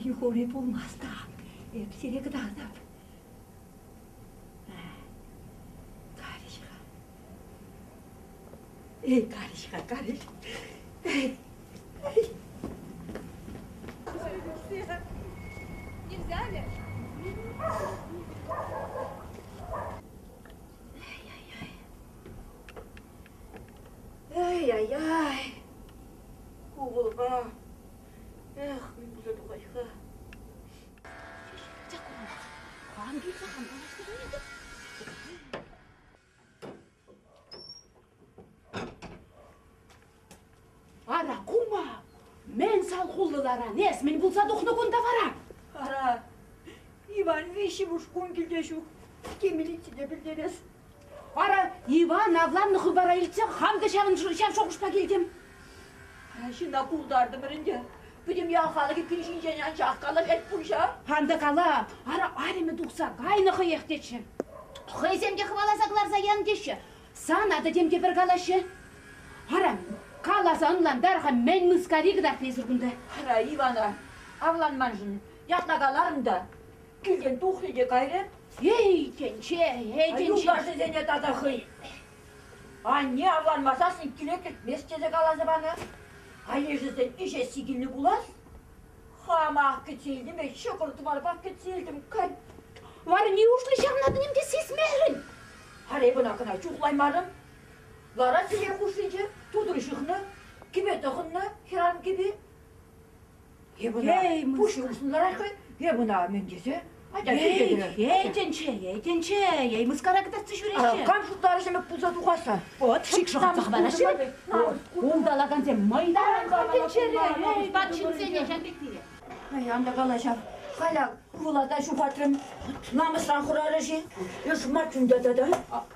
Сихори пулмасть та, эп сире кӑтартӑп. Карӗҫ-ха. Эй, карӗҫ-ха, карӗҫ. Эй, эй. Не взяли? Ай-яй-яй. Ку вӑлпа. Эх, мӗн пулса тухать-ха? Хам килсе хам калаҫса Ара, кума, мӗн салхуллӑ ларан эс, мӗн пулса тухнӑ кунта вара? Ара, Иван виҫҫӗмӗш кун килте ҫук. Милици те пӗлтерес. Ара, Иван авланнӑ хыпара илтсен хам та ҫавӑн ҫав шухӑшпа килтӗм. Ара, ҫынна култартӑмӑр ӗнтӗ. Пӗтӗм ял халӑхӗ кил ҫинчен анчах калаҫать пуҫа. Ан та кала, ара, арӑмӗ тухса кайнӑ хӑех тетчӗ. Хӑйсем те хӑваласа кӑларса янӑ теҫҫӗ. Сана та тем те пӗр калаҫҫӗ. Ара, каласа ӑнлантар-ха, мӗн мыскари кӑтартнӑ эсир кунта? Ара, Ивана, авланманшӑн ятлакаларӑм та килтен тухрӗ те кайрӗ. Эй, тӗнче, эй, тӗнче. Юлташӗсене тата хӑй анне авланмасассӑн киле кӗртмест тесе каласа панӑ. Алешӗсен ӗҫесси килнӗ пулас. Хамах кӗтсе илтӗм, ҫӑкӑр тӑварпах кӗтсе илтӗм. Кай. Вара неужели ҫавна ним те сисмерӗн? Ара, эп ӑна кӑна чухлаймарӑм. Лара сӗтел хушшинче тутӑр ҫыхнӑ, кӗпе тӑхӑннӑ хӗрарӑм кӗпи. Эп ӑна пуҫ усӑнларах хӑй, эп ӑна мӗн тесе? Атя Эй, эй, тӗнче, эй, тӗнче, эй, мыскара кӑтартса ҫӳреҫҫӗ. Кам шутларӗ пулса тухасса? Вот, шик шӑхӑртса хӑвараҫҫӗ. Улталакансем мӑйтаран тӗнчере, эй, ват ҫынсене ҫав пеккине. Ай, ан та кала ҫав. Халь ывӑла та ҫухатрӑм. Намӑсран хӑрарӗ-ши? Эс мар чунта тата.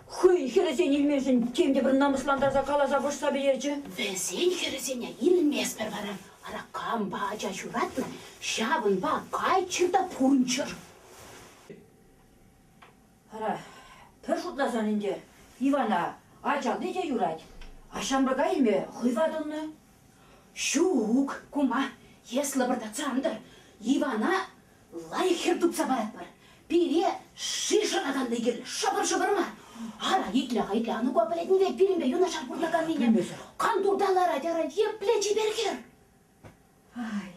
Хӑй хӗрӗсен илмешӗн тем те пӗр намӑслантарса каласа вӑрҫса пӗтерчӗ. Вӗсен хӗрӗсене илместпӗр вара. Ара, кампа ача ҫуратнӑ, ҫавӑнпа кайччӑр та пурӑнччӑр. Ара, пӗр шутласан ӗнтӗ, Ивана ачалли те юрать, а ҫамрӑка илме хӑй ватӑлнӑ. Ҫук, кума, эс лӑпӑртатса ан тӑр. Ивана лайӑх хӗр тупса паратпӑр. Пире ши шӑраканни кирлӗ, шӑпӑр-шӑпӑр мар. Ара, итле-ха, итле, а ну-ка пӗлетӗн вӗт пирӗнпе юнашар пурӑнаканнине. Кантурта ларать, ара, епле чипер хӗр. Ай,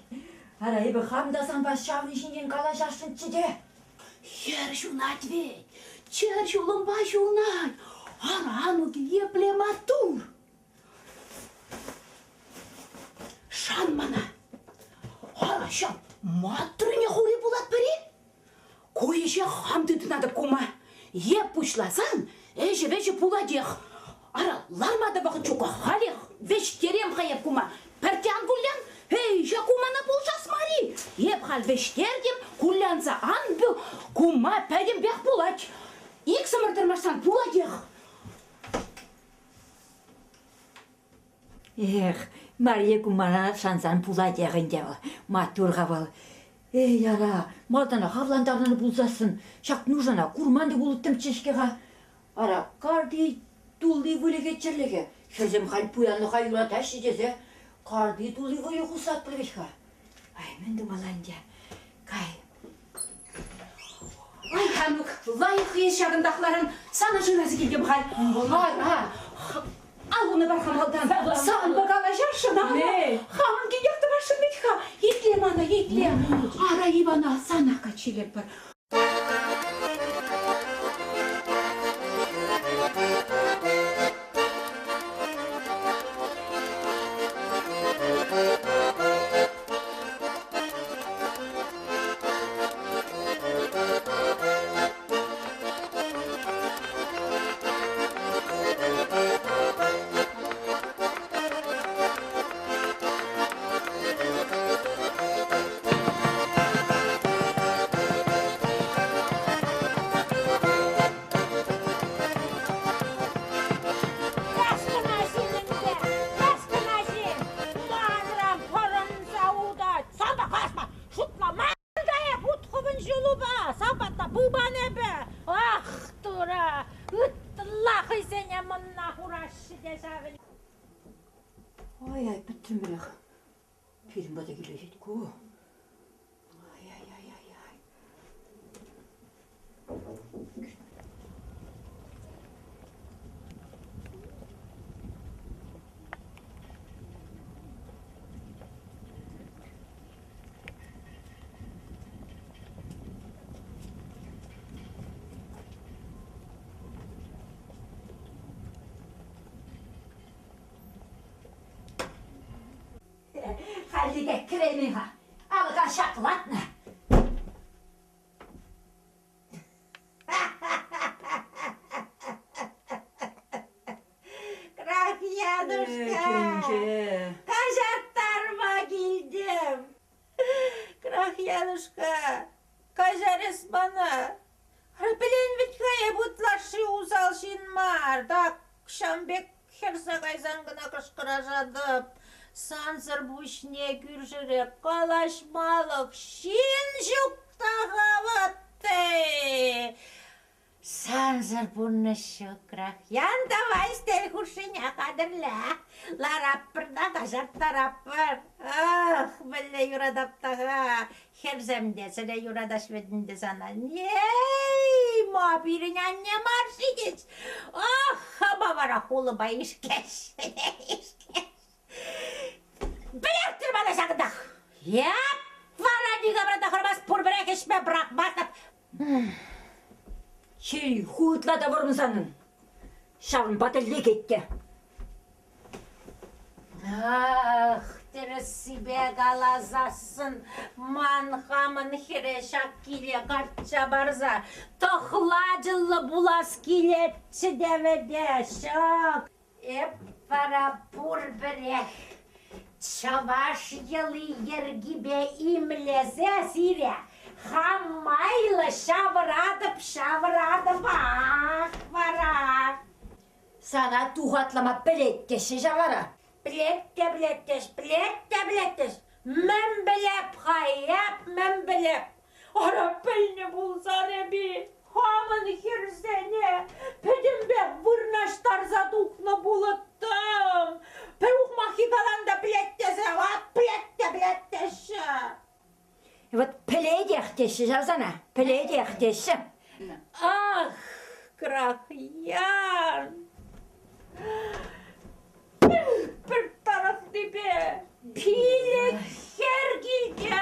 ара, эпӗ хам та санпа ҫавӑн ҫинчен калаҫасшӑнччӗ те. Хӗр ҫунать вӗт, чӗр ҫулӑмпа ҫунать. Ара, Анук, епле маттур. Шан мана. Ара, ҫав маттурне хури пулатпӑр-и? Ку ӗҫе хам тытӑнатӑп кума. Е пуҫласан ӗҫӗ-вӗҫӗ пулатех. Ара, ларма та вӑхӑт ҫук, халех вӗҫтерем-ха эп кума. Пӗртте ан куллян. Эй, ҫак кумана пулӑшас мар-и? Эп халь вӗҫтертӗм, кулянса ан пӳ, кума пӗтӗмпех пулать. Иксӗмӗр тӑрмашсан пулатех. Эх, Марье кумана шансан пулатех ӗнтӗ вӑл. Маттур-ха вӑл. Эй, ара, малтанах авлантарнӑ пулсассӑн ҫак нушана курман та пулӑттӑмччӗ-ҫке-ха. Ара, карти тулли выльӑхӗ-чӗрлӗхӗ. Хӗрсем халь пуянлӑха юратаҫҫӗ тесе карти тулли вӑйӑ хусатпӑр вӗт-ха. Ай, мӗн тумалла ӗнтӗ? Кай. Ай, Анук, лайӑх эс ҫакӑнтах ларан. Сана шыраса килтӗм халь. Ара, аллуна пар-ха малтан. Санпа калаҫасшӑн, ара. Хамӑн килех тӑвасшӑн вӗт-ха. Итле мана, итле. Ара, Ивана, сана качча илетпӗр. Ай-ай, пӗтрӗмрех. Пирӗн пата килет ку. Ай-ай-ай-ай-ай. Хальлӗхе кӗреймен-ха. Алӑка ҫаклатнӑ. Крахьянушка! Каҫарттарма килтӗм. Крахьянушка, каҫар эс мана. Пӗлен вӗт-ха эп ытлашши усал ҫын мар, так ҫам пек хӗрсе кайсан кӑна кӑшкӑрашатӑп. Сансӑр пуҫне кӳршӗре калаҫмалӑх ҫын ҫук та-ха ватти. Сансӑр пурнӑҫ ҫукрах. Ян давай сӗтел хушшине хатӗрле. Лараппӑр та каҫарттараппӑр. Ах, мӗнле юратап та-ха. Хӗрсем те сӗре юратаҫ вӗт ӗнтӗ сана. Эй, ма пирӗн анне мар ҫитет. Ах, хама вара хулӑпа ишкеш. Пӗлеттӗр мана ҫакӑнтах. Яп, вара никамран та хӑрамасть, пурпӗрех ӗҫме пӑрахмастӑп. Чей, ху ытла та вӑрӑм санӑн. Ҫавӑнпа та лекет те. Ах, тӗрӗссипе каласассӑн ман хамӑн хӗре ҫак киле качча парса тӑхлачӑллӑ пулас килетчӗ те вӗт ҫак. Эп вара пурпӗрех чӑваш йӑли-йӗркипе имлесе сире хам майлӑ ҫавӑратӑп, ҫавӑратӑпах вара. Сана тухатлама пӗлет теҫҫӗ ҫав вара. Пӗлет те пӗлет теҫ, пӗлет те пӗлет теҫ. Мӗн пӗлеп-ха эп, мӗн пӗлеп? Ара пӗлнӗ пулсан эпи хамӑн хӗрсене пӗтӗмпех вырнаҫтарса тухнӑ пулӑттӑм. Пӗр ухмаххи калан та пӗлет тесе, ват пӗлет те пӗлет теҫҫӗ. Вот пӗлетех теҫҫӗ ҫав сана, пӗлетех теҫҫӗ. Ах, Крахьян! Пӗр тарӑхнипе пилӗк хӗр килте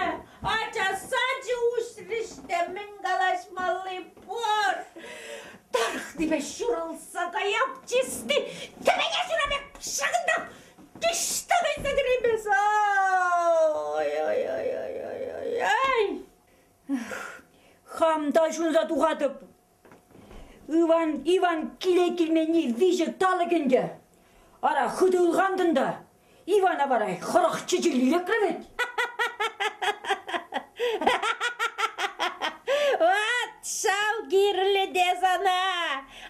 ача сачӗ уҫрӗҫ те мӗн калаҫмалли пур. Тарӑхнипе ҫурӑлса каяп чисти тӗвене ҫура пек ҫакӑнтах Ӑҫта кайса кӗреймес? Ой-ой-ой-ой-ой-ой! Хам та ҫунса тухатӑп. Иван, Иван киле килменни виҫӗ талӑк ӗнтӗ. Ара, хытӑ ылхантӑн та. Ивана вара хӑрах чӗчӗлли лекрӗ вӗт. Вот ҫав кирлӗ те сана!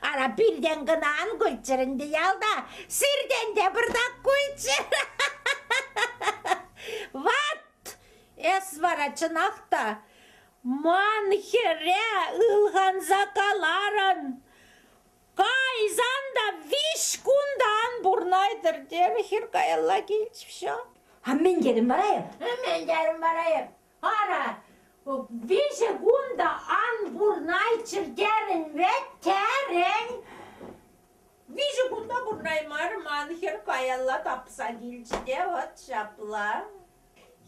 Ара, пиртен кӑна ан кулччӑр ӗнтӗ ялта. Сиртен те пӑртак кулччӑр. Ват! Эс вара чӑнах та ман хӗре ылханса каларӑн. Кайсан та виҫ кунтан пурнай. кайтӑр терӗ, хӗр каялла килчӗ, всё. А мӗн терӗм вара эп? Мӗн терӗм вара эп? Ара, виҫӗ кун та ан пурнайччӑр терӗн вӗт, терӗн. Виҫӗ кунта пурнаймарӗ ман хӗр каялла тапса килчӗ те вӑт ҫапла.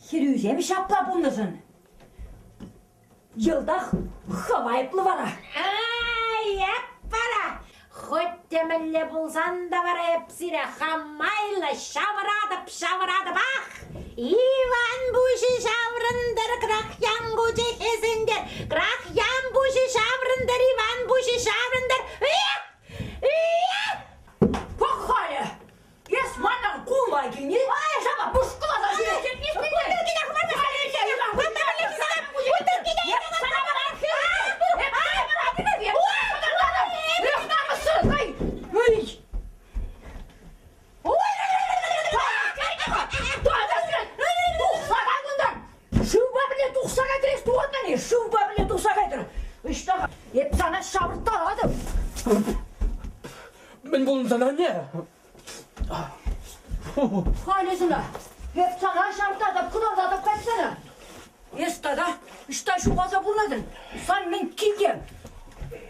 Хӗрӳсем ҫапла пулнӑшӑн йӑлтах хӑв айӑплӑ вара. Ай, эп вара! Хӑть те мӗнле пулсан та вара эп сире хам майлӑ ҫавӑратӑп, ҫавӑратӑпах! Иван пуҫӗ ҫаврӑнтӑр, Крахьян кучӗ хӗсӗнтӗр, Крахьян пуҫӗ ҫаврӑнтӑр, Иван пуҫӗ ҫаврӑнтӑр. Пӑх-халӗ! Эс манӑн кулма килни? Шапа пушкӑласа ҫӳрет. Шывпа пӗрле тухса кайтӑр эс тухатӑн-и? Шывпа пӗрле тухса кайтӑр. Ӑҫта эп сана ҫавӑрттаратӑп. Мӗн пулнӑ сана, анне? Халӗ сана эп сана ҫавӑрттаратӑп, кӑтартатӑп кайтсана. Эс тата ӑҫта ҫухалса пурӑнатӑн? Сан мӗн килте?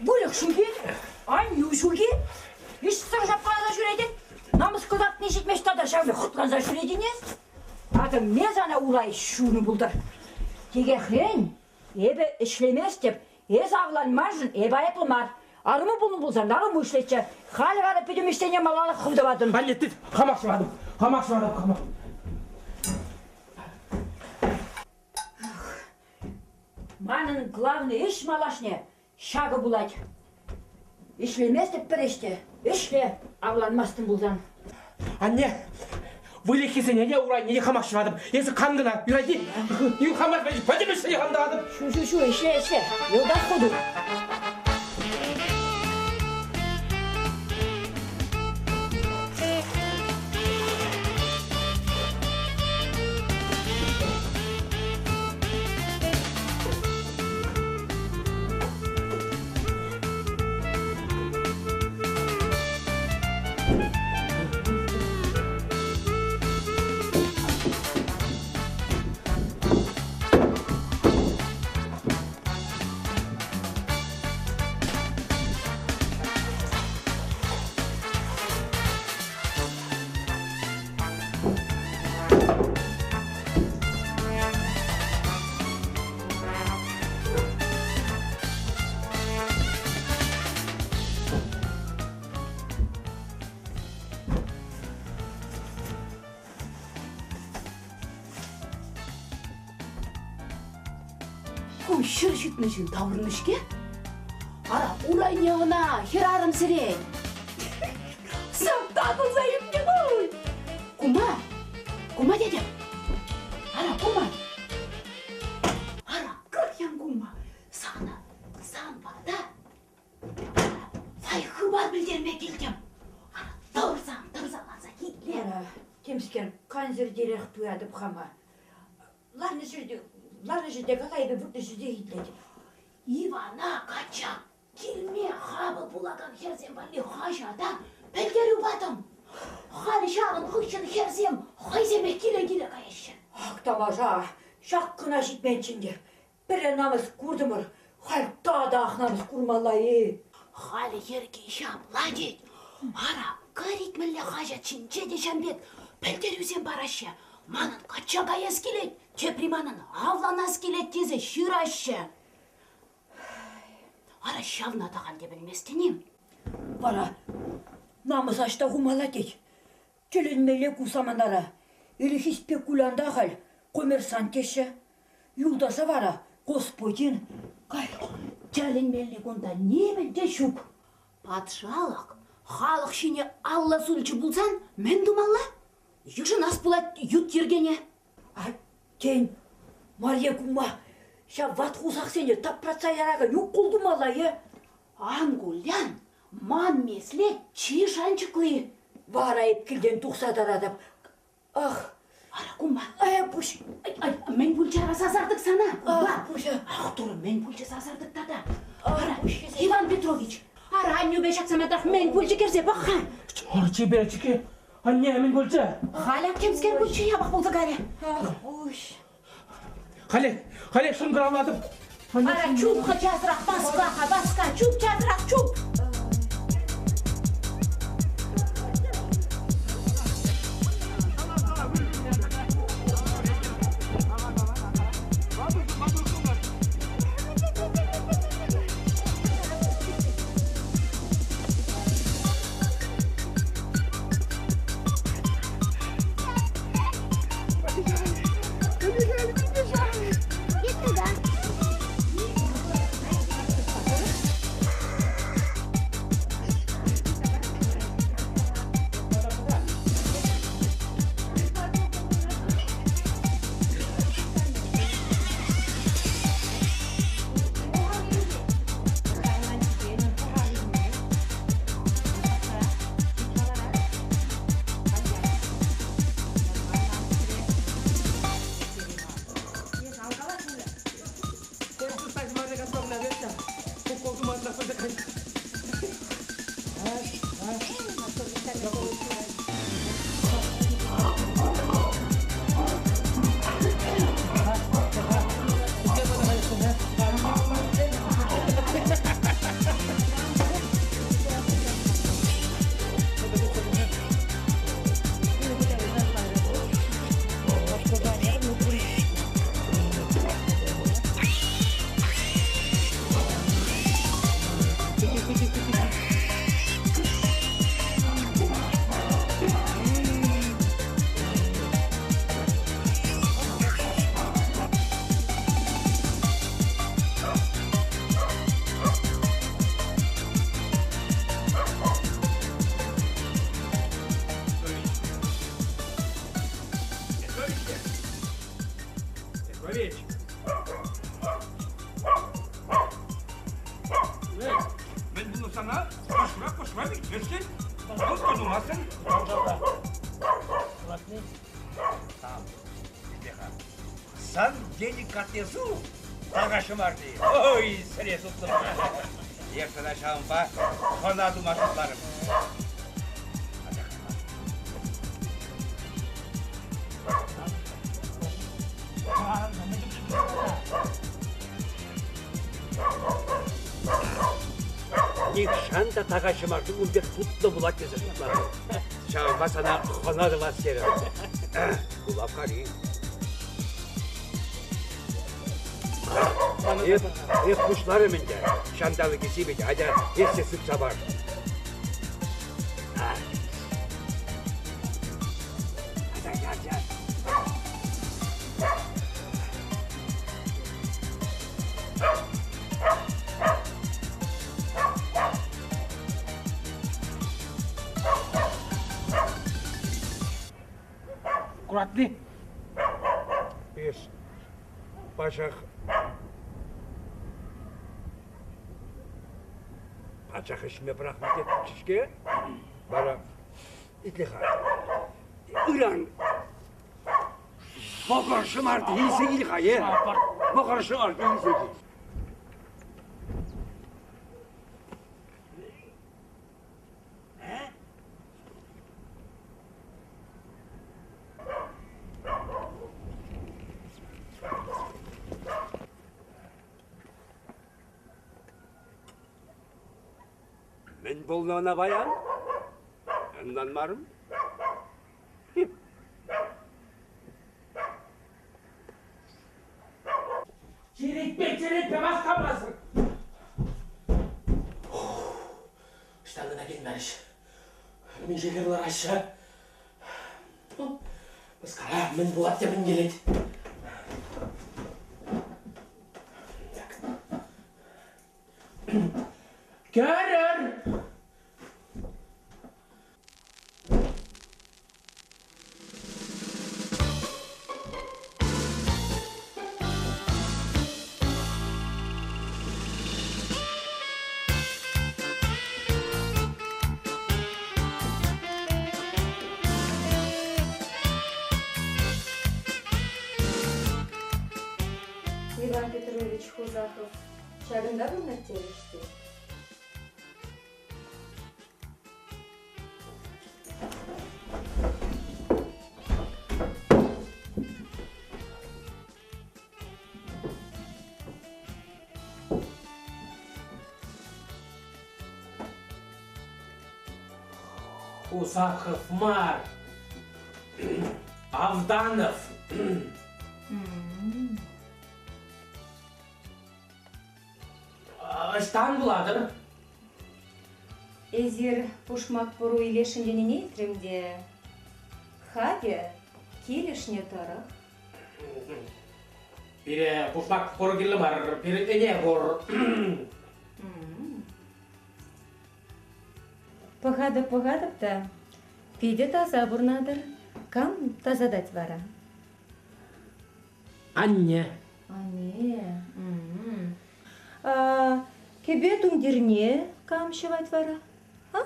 Выльӑх ҫук-и? Аннӳ ҫук-и? Ӗҫсӗр ҫапкаланса ҫӳретӗн? Намӑс кӑтартни ҫитмест тата ҫав пек хӑтланса ҫӳретӗн эс? Акӑ ме сана урай ҫунӑ пултӑр. Текехрен эпӗ ӗҫлеместӗп, эс авланманшӑн эпӗ айӑплӑ мар. Арӑму пулнӑ пулсан арӑму ӗҫлетчӗ. Халӗ вара пӗтӗм ӗҫсене малалла хӑв тӑватӑн. Анне, тыт, хамах ҫӑватӑп, хамах ҫӑватӑп, хамах. Манӑн главный ӗҫ малашне ҫакӑ пулать. Ӗҫлеместӗп пӗр ӗҫ те. Ӗҫле, авланмастӑн пулсан. Анне, выльӑххисене те урайне те хамах ҫӑватӑп. Эсӗ кам кӑна, юрать-и? Хамах пӗтӗм ӗҫсене хам тӑватӑп. Ҫу, ҫу, ҫу, ӗҫле, ӗҫле. Йӑлтах хуту. Ку ҫӗр ҫитнӗ ҫын таврӑннӑ-ҫке. Ара, урайне ӑна хӗрарӑм сӗрет. Сӑп татӑлса ӳкнӗ пуль. Кума, кума тетӗп. Ара, кума. Ара, Крахьян кума, сана, сан пата лайӑх хыпар пӗлтерме килтӗм. Ара, тӑрсан, тӑрса ларса итле. Ара, темскер кансӗртерех туятӑп хама. Ларнӑ ҫӗрте, ларнӑ ҫӗрте кала эпӗ выртнӑ ҫӗрте итлет. Ивана качча килме хапӑл пулакан хӗрсем валли хаҫата пӗлтерӳ патӑм. Халь ҫавӑн хыҫҫӑн хӗрсем хӑйсемех киле-киле каяҫҫӗ. Ах, тамаша, ҫак кӑна ҫитменччӗ ӗнтӗ. Пӗрре намӑс куртӑмӑр, халь татах намӑс курмалла-и? Халӗ йӗрки ҫапла тет. Ара, кӑрит мӗнле хаҫат ҫинче те ҫам пек пӗлтерӳсем параҫҫӗ. Манӑн качча каяс килет, тепри манӑн авланас килет тесе ҫыраҫҫӗ. Ара, ҫавна та халь те пӗлместӗн-им? Вара намӑса ӑҫта хумалла тет. Тӗлӗнмелле ку саманара. Ӗлӗкхи кулянта халь коммерсант теҫҫӗ. Юлташа вара господин кай. Тӗлӗнмелли кунта нимӗн те ҫук. Патшалӑх халӑх ҫине алла сулчӗ пулсан мӗн тумалла? Йышӑнас пулать ют йӗркене. А тен, Марье кума ҫав ват хусахсене тапратса яракан укол тумалла е? Ан кулян, ман меслет чи шанчӑкли. Вара эп килтен тухса таратӑп. Ах, Ара, кума. Ай, пуҫ. Ай, мӗн пулчӗ ара сасартӑк сана? Ах, пуҫа. Ах, турӑ, мӗн пулчӗ сасартӑк тата? Ара, Иван Петрович, ара, аннӳпе ҫак самантрах мӗн пулчӗ кӗрсе пӑх-ха. Чипер, чике. Анне, мӗн пулчӗ? Халь ак темскер пулчӗ, япӑх пулса кайрӗ. Ах, пуҫ. Халех, халех шӑнкӑравлатӑп. Ара, чуп-ха часрах, васка-ха, васка, чуп часрах, чуп! Петрович! Мӗн пулнӑ сана? Пӑшра, пӑшра вилместӗн. Паллах, тумастӑн. Сан деликатесу такашӑмарти. Ой, сӗре тутлӑ. Эп сана ҫавӑнпа хӑна тума шутларӑм. Нихҫан та така ҫӑмарти ун пек тутлӑ пулать тесе шутларӑм. Ҫавӑнпа сана хӑна тӑвас терӗм. Ку лавккари. Эп, эп пуҫларӑм ӗнтӗ. Ҫанталӑкӗ сивӗ атя, эс те сыпса пар. Куратни? Эс пачах пачах ӗҫме пӑрахнӑ тетчӗ-ҫке. Вара итле-ха. Ыран вӑкӑр ҫӑмарти илсе кил-ха, е? Вӑкӑр ҫӑмарти илсе кил. Мӗн пулнӑ ӑна паян? Ӑнланмарӑм. Черетпе, черетпе васкамасӑр. Ӑҫтан кӑна килмерӗҫ. Миҫе хӗр лараҫҫӗ. Мыскара, мӗн пулать те мӗн килет. Так. Кӗрӗр! Иван Петрович Хусахов ҫакӑнта пурӑнать терӗҫ те. Кусаков мар. Авданов. Ӑҫтан вулатӑр? Эсир пушмак пӑру илесшӗн тенине илтрӗм те, хакӗ килӗшнӗ тӑрӑх. Пире пушмак пӑру кирлӗ мар, пирӗн ӗне пур. Пӑхатӑп-пӑхатӑп та, питӗ таса пурӑнатӑр. Кам тасатать вара? Анне. Анне. А, кӗпе тумтирне кам ҫӑвать вара? А?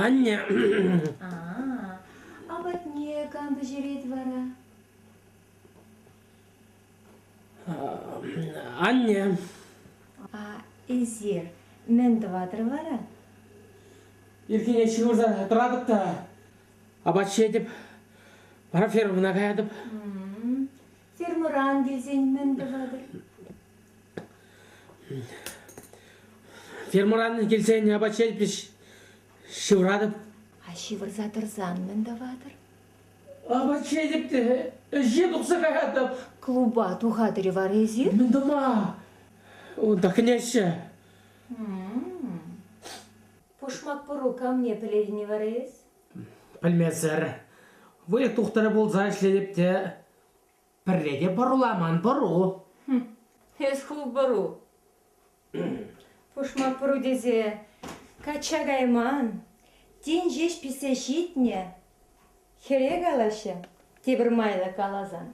Анне. А, апатне кам пӗҫерет вара? Анне. А эсир мӗн тӑватӑр вара? Ирхине ҫывӑрса тӑратӑп та апат ҫиетӗп, вара фермӑна каятӑп. Фермӑран килсен мӗн тӑватӑр? Фермӑран килсен апат ҫиетӗп, ҫывӑратӑп. А ҫывӑрса тӑрсан мӗн тӑватӑр? Апат ҫиетӗп те ӗҫе тухса каятӑп. Клуба тухатӑр-и вара эсир? Мӗн тума? Унта кӗнеҫҫӗ. Пушмак пӑру камне пӗлетӗн-и вара эс? Пӗлмесӗр. Выльӑх тухтӑрӗ пулса ӗҫлетӗп те пӗрре те пӑруламан пӑру. Эс ху пӑру. Пушмак пӑру тесе качча кайман, тин ҫеҫ пиҫсе ҫитнӗ хӗре калаҫҫӗ тепӗр майлӑ каласан.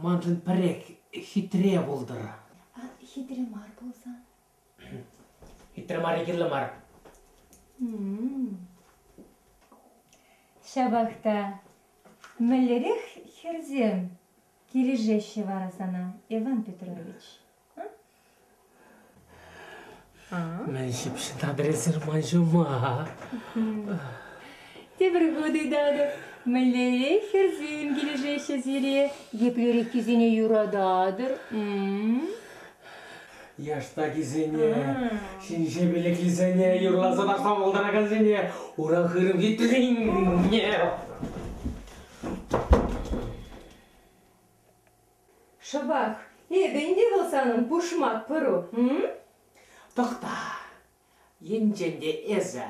Маншӑн пӗрех хитре пултӑр. А хитре мар пулсан? Хитре марри кирлӗ мар. Ҫапах та мӗнлерех хӗрсем килӗшеҫҫӗ вара сана, Иван Петрович? Мӗн ҫыпҫӑнатӑр эсир ман ҫума? Тепӗр хут ыйтатӑп, мӗнлерех хӗрсем килӗшеҫҫӗ сире? Еплереххисене юрататӑр? Яштакисене, ҫинҫе пилӗклисене, юрласа ташлама пултаракансене, ура хырӑм хитрине. Шӑпах эпӗ ӗнтӗ вӑл санӑн пушмак пӑру, Тӑхта, енчен те эсӗ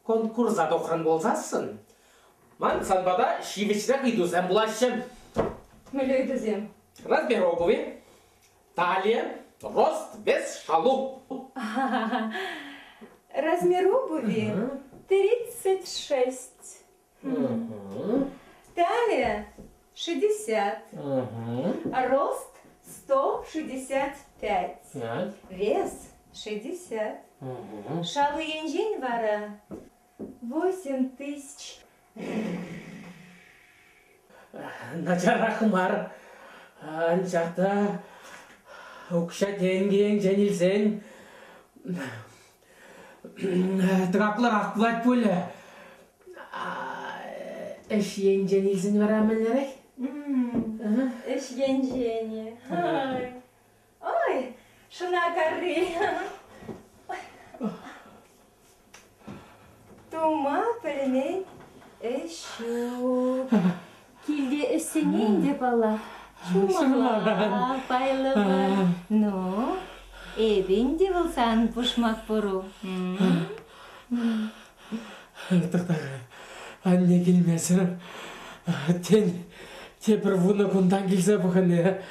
конкурса тухрӑн пулсассӑн, ман сан пата ҫивӗчрех ыйтусем пулаҫҫӗ. Мӗнле ыйтусем? Размер обуви, талия, рост, вес, шалу. Размер обуви 36. Талия 60. Рост 165. Вес 60. Шалу енчен вара 8000. Начарах мар. Анчах та укҫа-тенкӗ енчен илсен тӑкаклӑрах пулать пулӗ. Ӗҫ енчен илсен вара мӗнлерех? Ӗҫ енчен-и? Ой, шӑна карри. Тума пӗлмен ӗҫ ҫук. Килте ӗҫсене ӗнтӗ паллах. Ҫумалла, пайлӑпӑр. Ну, эпӗ ӗнтӗ вӑл сан пушмак пӑру. Тӑхта, анне килмесӗр, тен, тепӗр вунӑ кунтан килсе пӑхӑнӗ.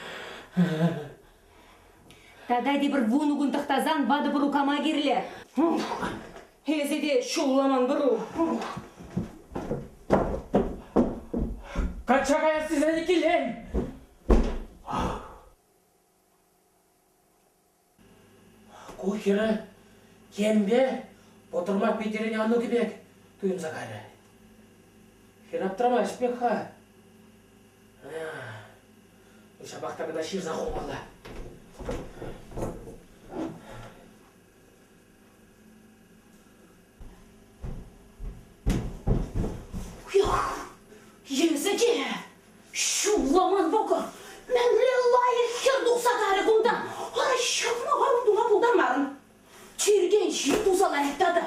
Тата тепӗр вунӑ кун тӑхтасан ватӑ пӑру кама кирлӗ? Эсӗ те ҫулламан пӑру. Качча каяс тесен килен. Ку хӗрӗ темпе пӑтӑрмах Петӗрӗн Анукӗ пек туйӑнса кайрӗ. Хӗр аптрамасть пек-ха. Ҫапах та кӑна ҫырса хумалла. Эсӗ те ҫулламан вӑкӑр! Мӗнле лайӑх хӗр тухса кайрӗ кунтан! Ара, ҫакна арӑм тума пултармарӑн. Чиртен ҫил туса ларать тата.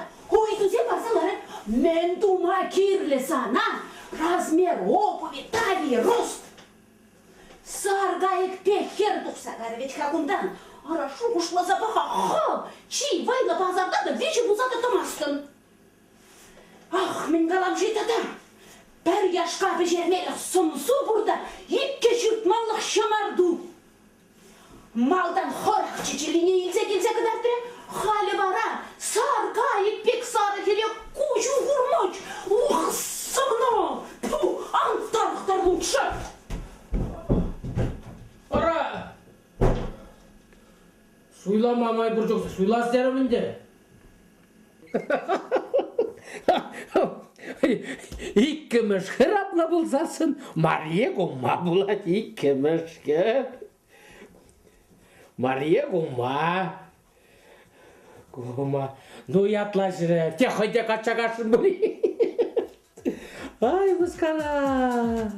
Мӗн тума кирлӗ сана размер обуви, талии, рост? Сар кайӑк пек хӗр тухса кайрӗ вӗт-ха кунтан. Ара, шухӑшласа пӑх-ха, хӑв чи вӑйлӑ пасарта та виҫӗ пулса та тӑмастӑн. Ах, мӗн калам-ши тата? Пӗр яшка пӗҫермелӗх сӑмсу пур та иккӗ ҫыртмалӑх ҫӑмарту. Малтан хӑрах чӗчӗлине илсе килсе кӑтартрӗ, халӗ вара сар кайӑк пек сарӑ хӗре куҫу курмасть. Ух, сӑвно! Тьфу, ан тарӑхтар лучше! Ара! Суйлама май пур чух суйлас терӗм ӗнтӗ. Иккӗмӗш хӗр апла пулсассӑн Марье кумма пулать иккӗмӗш хӗр. Марье кумма. Кумма. Ну, ятлаҫрӗ. Те хӑй те качча касшӑн пуль. Ай, мыскара!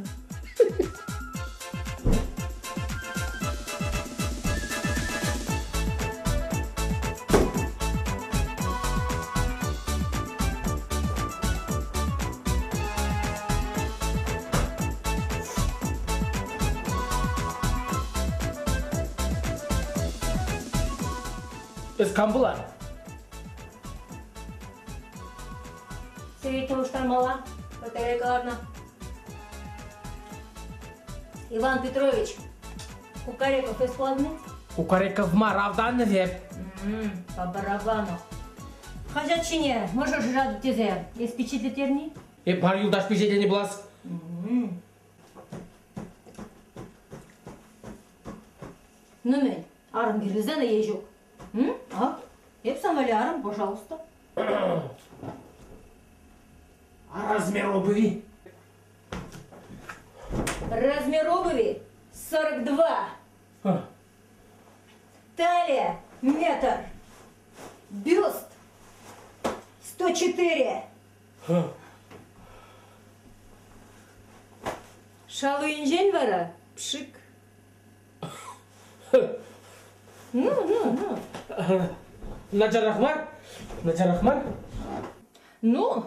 Эс кам пулан? Сире улӑштармалла, батарея кӑларнӑ. Иван Петрович, Кукареков эс пулатӑн-и? Кукареков мар, автанӑ эп. По барабану. Хаҫат ҫине мӑшӑр шыратӑп тесе эс пичетлеттерни? Эп мар юлташ пичетленӗ пулас. Ну мӗн, арӑм кирлӗ е ҫук? А? Эп сан валли арӑм, пожалуйста. А размер обуви? Размер обуви 42. А. Талия метр. Бюст 104. А. Шалуйӗнчен вара пшик. Ну, ну, ну. Начарах мар, начарах мар. Ну,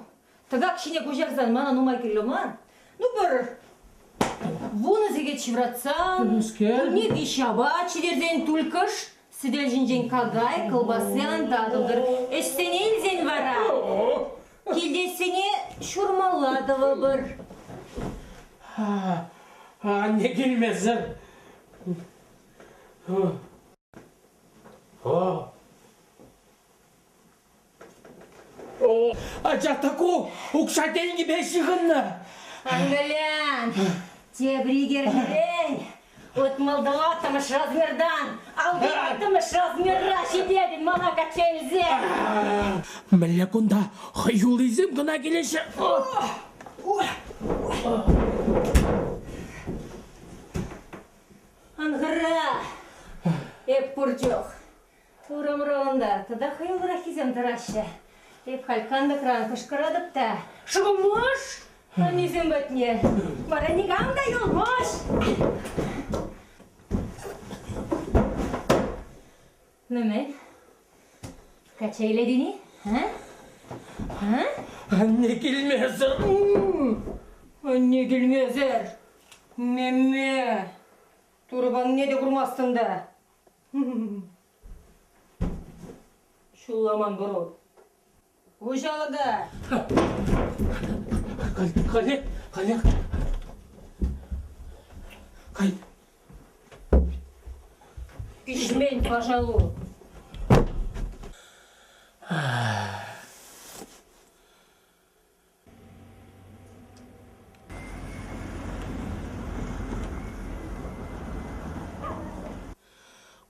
тӑкак ҫине куҫарсан мана нумай кирлӗ мар. Ну, пӗр вунӑ сехет ҫывратсан, кунне виҫ апат ҫитерсен тульккӑш, сӗтел ҫинчен какай, кӑлпасси ан татӑлтӑр. Ӗҫсене илсен вара килтешсене ҫурмалла тӑвӑпӑр. Анне килмесӗр. О! О, анчах та ку укҫа-тенкӗпе ҫыхӑннӑ. Ангелян, тепӗр икерчӗрен утмӑл тӑваттӑмӗш размертан алтӑваттӑмӗш размера ҫитетӗн мана качча илсе. Мӗнле кунта хӑюллисем кӑна килеҫҫӗ? Ан хӑра, эп пур чух. Урамра унта тата хӑюллӑраххисем тӑраҫҫӗ. Эп халь кантӑкран кӑшкӑратӑп та шӑкӑмӑш аннесем патне. Вара никам та юлмасть. Ну мӗн? Качча илетӗн-и? А? А? Анне килмесӗр. Анне килмесӗр. Мемме. Турӑ панне те курмастӑн та. Ҫулламан пӑру. Хуҫалӑка! Халех, халех. Кай. Пиҫмен пашалу.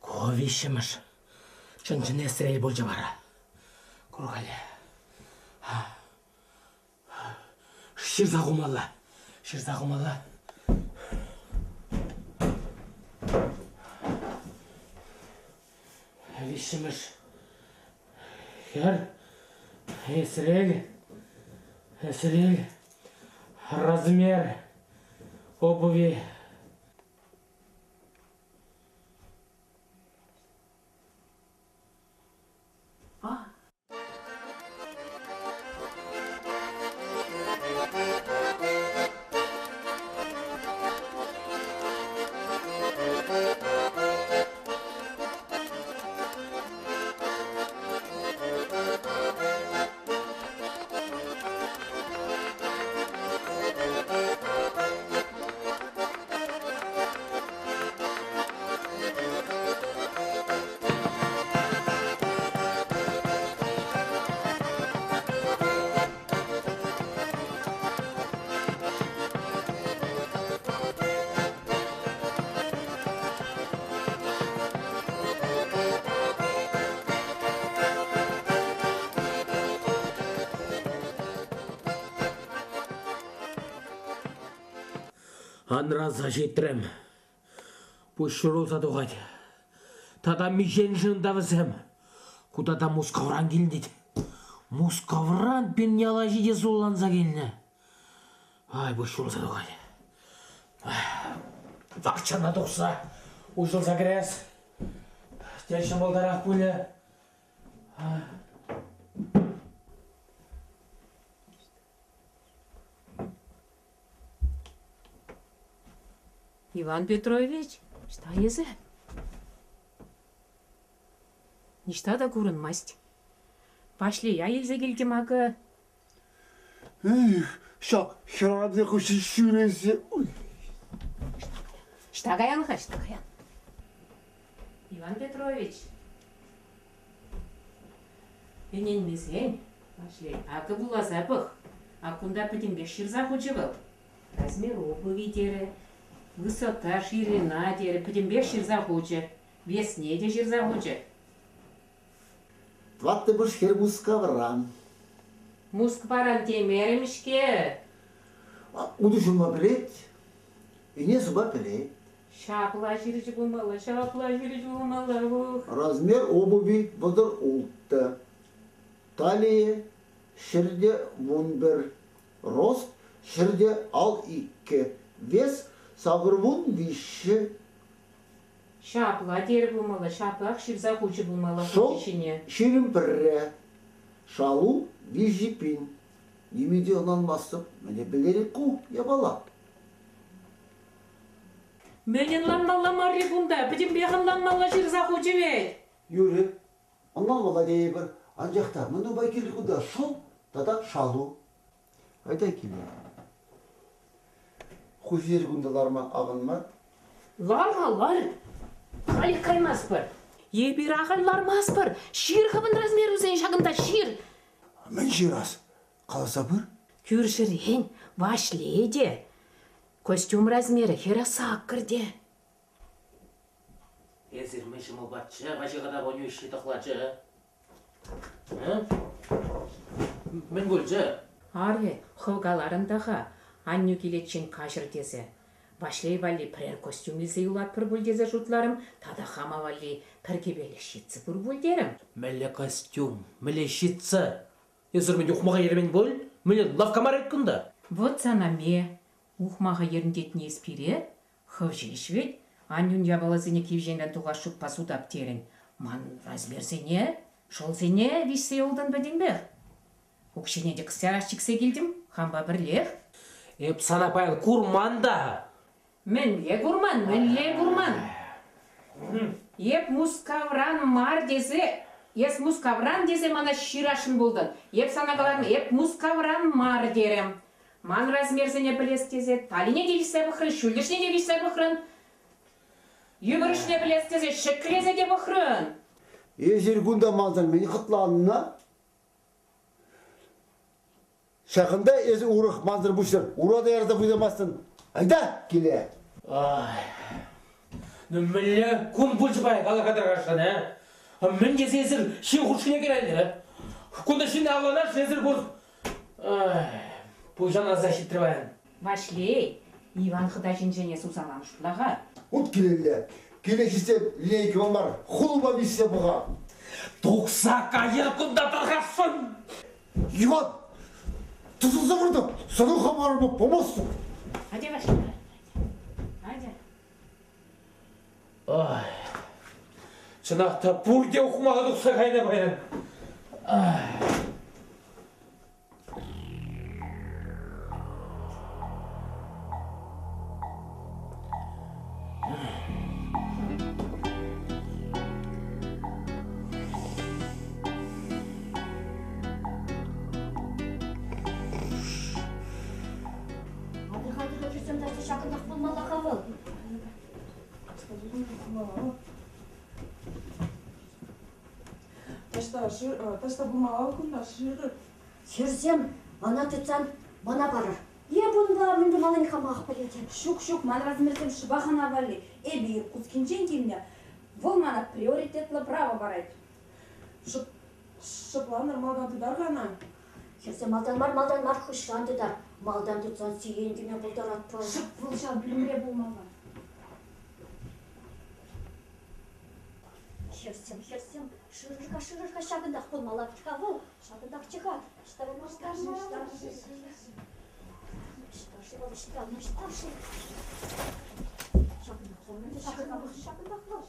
Ку виҫҫӗмӗш чӑн-чӑн эсрел пулчӗ вара. Кур-халӗ. Ҫырса хумалла. Ҫырса хумалла. Виҫҫӗмӗш хӗр эсрел, эсрел, размер обуви. А. Анраса ҫитрӗм. Пуҫ ҫурӑлса тухать. Тата миҫен-ши унта вӗсем? Ку тата Мускавран килнӗ тет. Мускавран пин яла ҫити сулланса килнӗ. Ай, пуҫ ҫурӑлса тухать. Вакчана тухса уҫӑлса кӗрес. Те ҫӑмӑлтарах пулӗ. Иван Петрович, ӑҫта эсӗ? Ниҫта та курӑнмасть. Ваҫлия илсе килтӗм акӑ. Эх, ҫак хӗрарӑмсен хыҫҫӑн ҫӳресе. Ӑҫта каян-ха, ӑҫта каян? Иван Петрович, ӗненмесен, Ваҫлей, акӑ вуласа пӑх. Ак кунта пӗтӗмпех ҫырса хучӗ вӑл. Размер обуви терӗ, высота, ширина терӗ, пӗтӗмпех ҫырса хучӗ. Весне те ҫырса хучӗ. Тӑваттӑмӗш хӗр Мускавран. Мускваран темерӗм-ҫке. Утӑ ҫулма пӗлет, ӗне сума пӗлет. Ҫапла ҫырчӗ пулмалла, ҫапла ҫырчӗ пулмалла. Ух. Размер обуви 36. Талия 111. Рост 152. Вес 83. Ҫапла терӗ пулмалла, ҫаплах ҫырса хучӗ пулмалла Шел, хучӗ ҫине. 21. Шалу 3 пин. Ниме те ӑнланмастӑп, мӗне пӗлтерет ку япала? Мӗн ӑнланмалла марри кунта? Пӗтӗмпех ӑнланмалла ҫырса хучӗ вӗт. Юрӗ, ӑнланмалла тейӗпӗр. Анчах та мӗн нумай кирлӗ кунта шӑл тата шалу. Айта киле. Хуҫи кунта ларма аван мар. Лар-ха, лар. Халех каймастпӑр. Эпир ахаль лармастпӑр. Ҫыр хӑвӑн размерусен ҫакӑнта, ҫыр. Мӗн ҫырас? Каласа пыр. Кӳршӗрен Ваҫлей те. Костюм размерӗ 48 те. Эсир мӗн ҫӑмӑлпаччӗ, Ваҫи хӑта тӑхлачӗ? Мӗн пулчӗ? Аре, хӑв каларӑн та-ха, аннӳ киличчен каҫӑр тесе. Ваҫлей валли пӗрер костюм илсе юлатпӑр пуль тесе шутларӑм, тата хама валли пӗр кӗпелӗх ҫитсӗ пур пуль терӗм. Мӗнле костюм, мӗнле ҫитсӗ? Эсир мӗн ухмаха ермен пуль? Мӗнле лавкка мар кунта? Вот сана ме, ухмаха ерӗнтетни эс пире? Хӑв ҫеҫ вӗт, аннӳн япаласене кивҫенрен тухас шутпа сутап терӗн. Ман размерсене, шӑлсене виҫсе юлтӑн пӗтӗмпех. Укҫине те кӑсьярах чиксе килтӗм, хампа пӗрлех. Эп сана паян курман та. Мӗнле курман, мӗнле курман? Эп Мускавран мар тесе, эс Мускавран тесе мана ҫырасшӑн пултӑн. Эп сана каларӑм, эп Мускавран мар терӗм. Ман размерсене пӗлес тесе талине те виҫсе пӑхрӑн, ҫӳллӗшне те виҫсе пӑхрӑн. Йывӑрӑшне пӗлес тесе ҫӗклесе те пӑхрӑн. Эсир кунта мансӑр мӗн хӑтланнӑ? Ҫакӑнта эсӗ урӑх мансӑр пуҫсӑр ура та ярса пуҫламастӑн. Айта киле. Ай, ну мӗнле кун пулчӗ паян калака тӑракашӑн, а? Мӗн тесе эсир ҫын хушшине кӗрентӗр, а? Кунта ҫын авланас, эсир пур Пуҫаласа ҫитрӗ паян. Ваҫлей, Иван хӑта ҫинчен эс усал ан шутла-ха. Ут килелле. Киле ҫитсен лейкӑ мар, хулпа виҫсе пӑха. Тухса кайӑр кунта тархасшӑн! Иван, тӑсӑлса выртӑп, сана хӑварма памастӑп. Атя, Ваҫлей, атя. Ай, чӑнах та пурте ухмаха тухса кайнӑ паян. Ай. Атя-ха, хӗрсем таса ҫакӑнтах пулмалла-ха вӑл. Таҫта, таҫта пулмалла кунта шырӑр. Хӗрсем, ӑна тытсан мана парӑр. Е бунпа мӗн тумаллине хамах пӗлетӗп. Ҫук, ҫук, ман размерсем шӑпах ӑна валли. Эпӗ Иркутскинчен килнӗ. Вӑл мана приоритетлӑ право парать. Шӑпланӑр, малтан тытар-ха ӑна. Хӗрсем, малтан мар, малтан мар, хыҫран тытар. Малтан тытсан сиен кӳме пултаратпӑр. Шӑп вӑл ҫав пӳлӗмре пулмалла. Хӗрсем, хӗрсем, шырӑр-ха, шырӑр-ха, ҫакӑнтах пулмалла вӗт-ха вӑл. Ҫакӑнтахчӗ-ха. Ӑҫта вӑл, ӑҫта-ши, ӑҫта-ши? Ӑҫта-ши вӑл, ӑҫта, ӑҫта-ши? Ҫакӑнтах пулнӑ, ҫакӑнтах, ҫакӑнтах вӑл.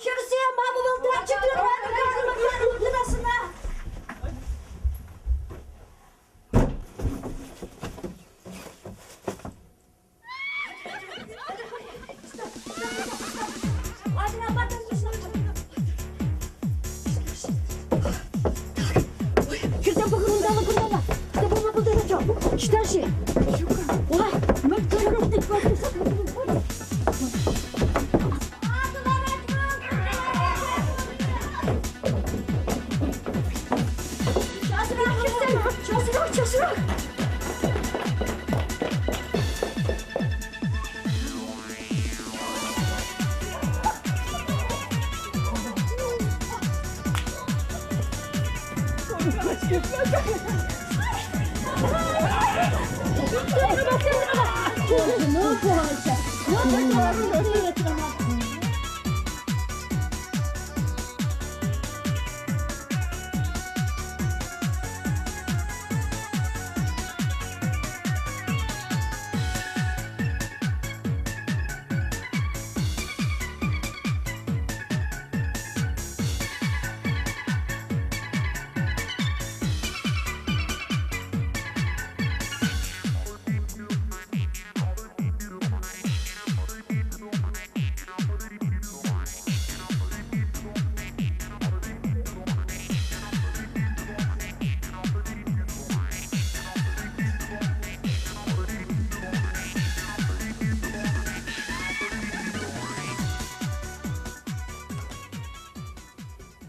Хӗрсем, мама вӑл тӑратчӗ, тытасына! Хӗрсем пӑхӑр унталла кунталла. Хӑта пулма пултарать. Ӑҫта-ши? Ой, мӗн Часрах, хӗрсем! Часрах, часрах!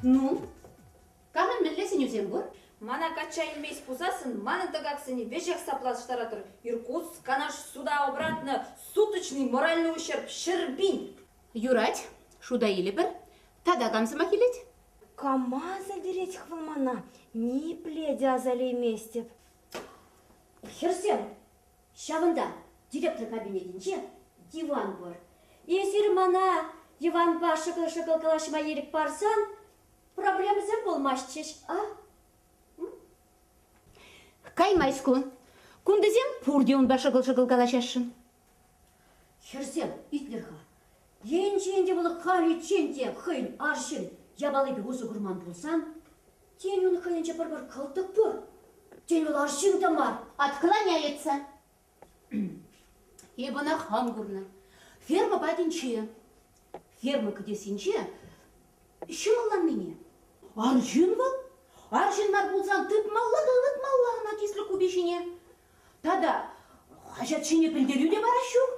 Ну, камӑн мӗнле сӗнӳсем пур? Мана качча илмест пулсассӑн манӑн тӑкаксене веҫех саплаштаратӑр. Иркутск, Канаш суда обратно, суточный моральный ущерб 100 000. Юрать, шута илӗпӗр. Тата кам сӑмах илет? Кама аса илтерет-ха вӑл мана? Ниепле те аса илейместӗп. Хӗрсем, ҫавӑнта, директор кабинетӗнче, диван пур. Эсир мана диванпа шӑкӑл-шӑкӑл калаҫма ирӗк парсан проблемӑсем пулмастчӗҫ, а? Каймасть ку. Кунтисем пурте унпа шӑкӑл-шӑкӑл калаҫасшӑн. Хӗрсем, итлӗр-ха. Енчен те вӑл халиччен те хӑйӗн арҫын япалипе усӑ курман пулсан, тен, ун хӑйӗнче пӗр-пӗр кӑлтӑк пур? Тен, вӑл арҫын та мар? Отклоняется. Эп ӑна хам курнӑ. Ферма патӗнче, ферма кӗтесӗнче ҫӑмӑлланнине. Арҫын вӑл. Арҫын мар пулсан тытмалла та ывӑтмалла ӑна тислӗк купи ҫине. Тата хаҫат ҫине пӗлтерӳ те парас ҫук.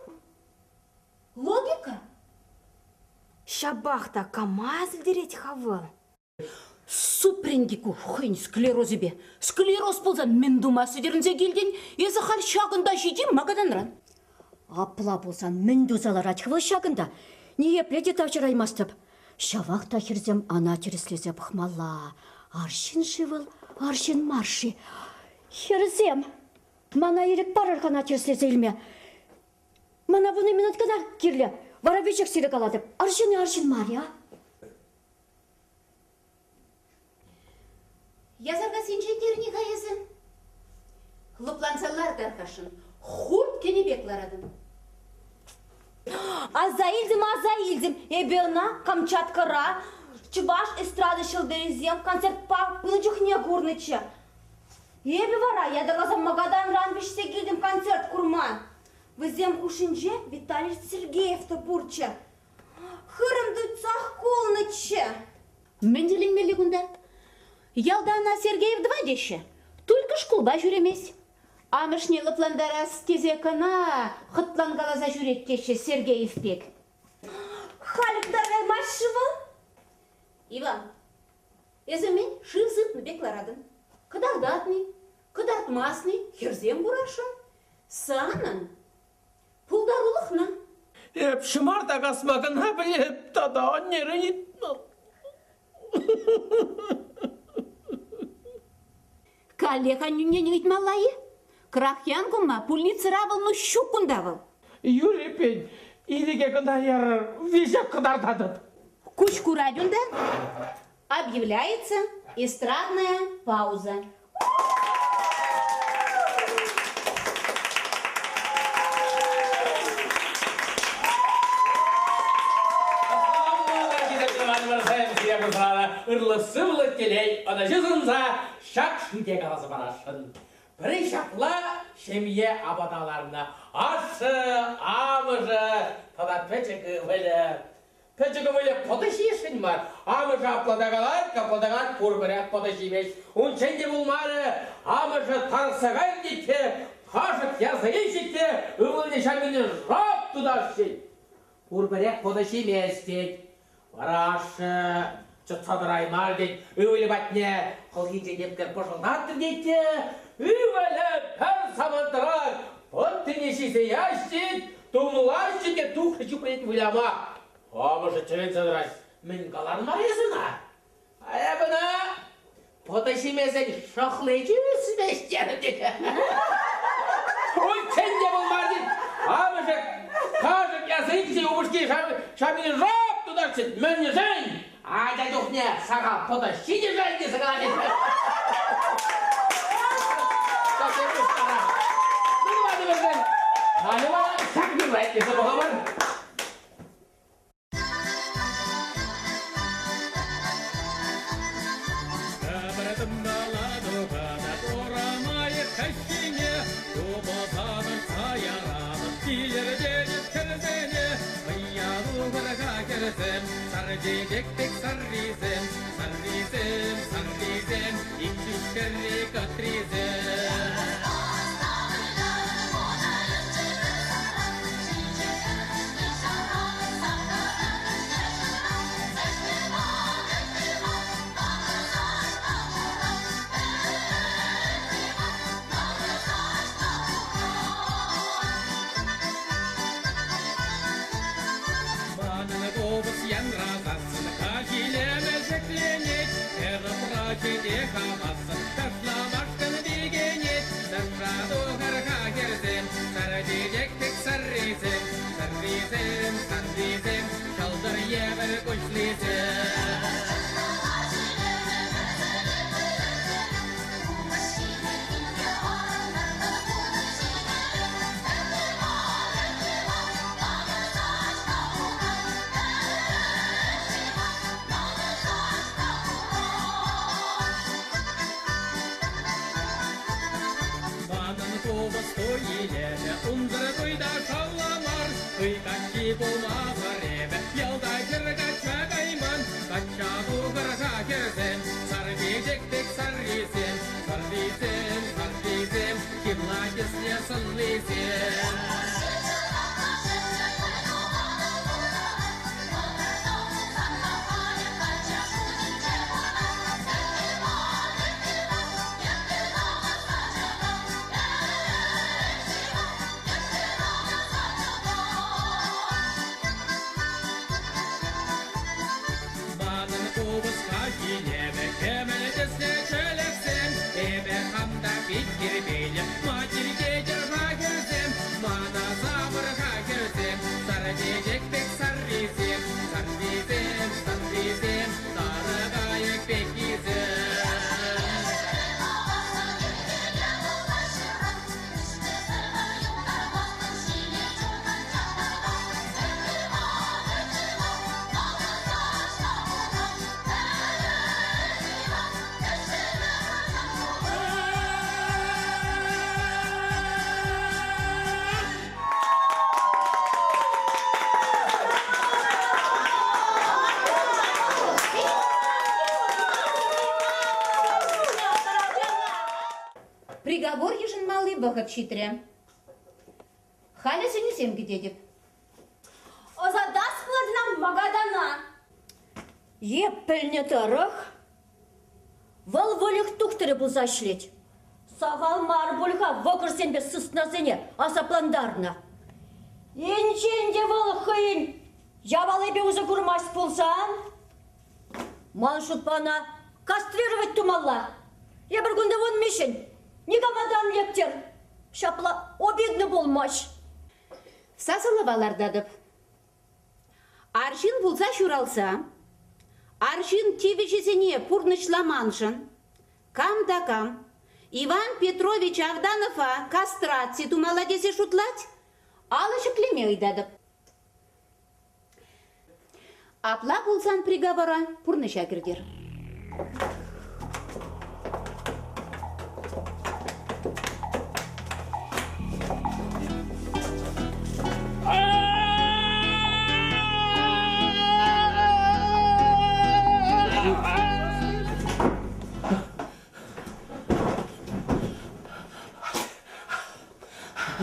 Логика? Ҫапах та кама асилтерет-ха вӑл? Супрӗнки ку хӑйӗн склерозӗпе. Склероз пулсан мӗн тума сӗтӗрӗнсе килтӗн? Эсӗ халь ҫакӑнта ҫити Магаданран. Апла пулсан мӗн туса ларать-ха вӑл ҫакӑнта? Ниепле те тавҫӑраймастӑп. Ҫавах та хӗрсем ӑна тӗрӗслесе пӑхмалла. Арҫын-ши вӑл, арҫын мар-ши? Хӗрсем, мана ирӗк парӑр-ха ӑна тӗрӗслесе илме. Мана вунӑ минут кӑна кирлӗ. Вара веҫех сире калатӑп. Арҫын-и арҫын мар-и, а? Ясаркассинчен терӗн-и-ха эсӗ? Лӑпланса лар тархасшӑн. Хурт кӗнӗ пек ларатӑн. Аса илтӗм, аса илтӗм. Эпӗ ӑна Камчаткӑра чӑваш эстрада ҫӑлтӑрӗсем концертпа пынӑ чухне курнӑччӗ. Эпӗ вара ятарласа Магаданран вӗҫсе килтӗм концерт курма. Вӗсем хушшинче Виталий Сергеев та пурччӗ. Хырӑм тытсах кулнӑччӗ. Мӗн тӗлӗнмелли кунта? Ялта ӑна Сергеев 2 теҫҫӗ. Только шкулпа ҫӳремест. Амӑшне лӑплантарас тесе кӑна хӑтланкаласа ҫӳрет теҫҫӗ Сергеев пек. Халь кӑтартаймасть-ши вӑл? Иван, эсӗ мӗн шыв сыпнӑ пек ларатӑн? Кӑтартатни, кӑтартмастни хӗрсем курасшӑн. Санӑн пултарулӑхна. Эп ҫӑмарта касма кӑна пӗлеп тата аннерен ыйтнӑ. Каллех аннӳнтен ыйтмалла-и? Крахьян кумма пульницӑра вӑл, ну ҫук кунта вӑл. Юрӗ, пен, ирӗке кӑна ярӑр, веҫех кӑтартатӑп. Куҫ курать унта. Объявляется эстрадная пауза. Ырлӑх-сывлӑх телей ӑнӑҫу сунса ҫак шӳте каласа парасшӑн. Пӗри ҫапла ҫемье апата ларнӑ. Ашшӗ, амӑшӗ тата пӗчӗк ывӑлӗ. Пӗчӗк ывӑлӗ пӑтӑ ҫиесшӗн мар. Амӑшӗ апла та калать, капла та калать, пурпӗрех пӑтӑ ҫимест. Унччен те пулмарӗ, амӑшӗ тарӑхса кайрӗ тет те, кашӑк ярса илчӗ те ывӑлне ҫамине шап тутарчӗ. Пурпӗрех пӑтӑ ҫимест тет. Вара ашшӗ чӑтса тӑраймарӗ тет, ывӑлӗ патне хӑлхинчен епле пӑшӑлтатрӗ тет те, ывӑлӗ пӗр самантрах пӑттине ҫисе ячӗ тет, тумлаҫҫӗ те тухрӗ чупрӗ выляма. Амӑшӗ тӗлӗнсе тӑрать. Мӗн калан мар эс ӑна? А эп ӑна пӑтӑ ҫимесен шӑхличӗ ӳсмест терӗм тет. Унччен те пулман тет. Амӑшӗ кашӑк ярса илчӗ упӑшки ҫамине шап тутарчӗ. Мӗншӗн? Ача чухне сахал пӑтӑ ҫитӗшӗн тесе калать. Халӗ вара ҫак юрра итлесе пӑхӑпӑр. Сар чечек пек саррисем, саррисем, саррисем, ик ҫӳҫ кӑтрисем. Манӑн купӑс янрасассӑн каҫ-илемӗ ҫӗкленет, хӗр-упраҫӗ те хавассӑн ташламашкӑн пикенет. Ташша тухӑр-ха хӗрсем, сар чечек пек саррисем, саррисем, саррисем, ҫӑлтӑр евӗр куҫлисем. Манӑн купӑс туй илемӗ, унсӑр туй та шавламар. Хӑй каччи пулмасӑр эпӗ ялта хӗр качча кайман. Качча тухӑр-ха хӗрсем, сар чечек пек саррисем, саррисем, саррисем, ҫырла тӗслӗ сӑнлисем. Манӑн купӑс каҫ-илемӗ, кӗмӗл тӗслӗ чӗлӗхсем, эпӗ хам та пит тирпейлӗ, ма тиркетӗр-ха хӗрсем, мана савӑр-ха хӗрсем, сар чечек пек саррисем, саррисем, саррисем, сарӑ кайӑк пеккисем. Приговор йышӑнмалли вӑхӑт ҫитрӗ. Халӗ сӗнӳсем кӗтетӗп. Ӑсатас пулать ӑна Магадана. Е пӗлнӗ тӑрӑх, вӑл выльӑх тухтӑрӗ пулса ӗҫлет. Сахал мар пуль-ха вӑкӑрсемпе сыснасене асаплантарнӑ. Енчен те вӑл хӑйӗн япалипе усӑ курмасть пулсан, ман шутпа ӑна кастрировать тумалла. Эпир кунта вун миҫӗн, никама та ан лектер. Ҫапла обидно пулмасть. Сасӑлава лартатӑп. Арҫын пулса ҫуралса, арҫын тивӗҫӗсене пурнӑҫламаншӑн кам та кам Иван Петрович Авданова кастраци тумалла тесе шутлать, алӑ ҫӗклеме ыйтатӑп. Апла пулсан приговора пурнӑҫа кӗртер.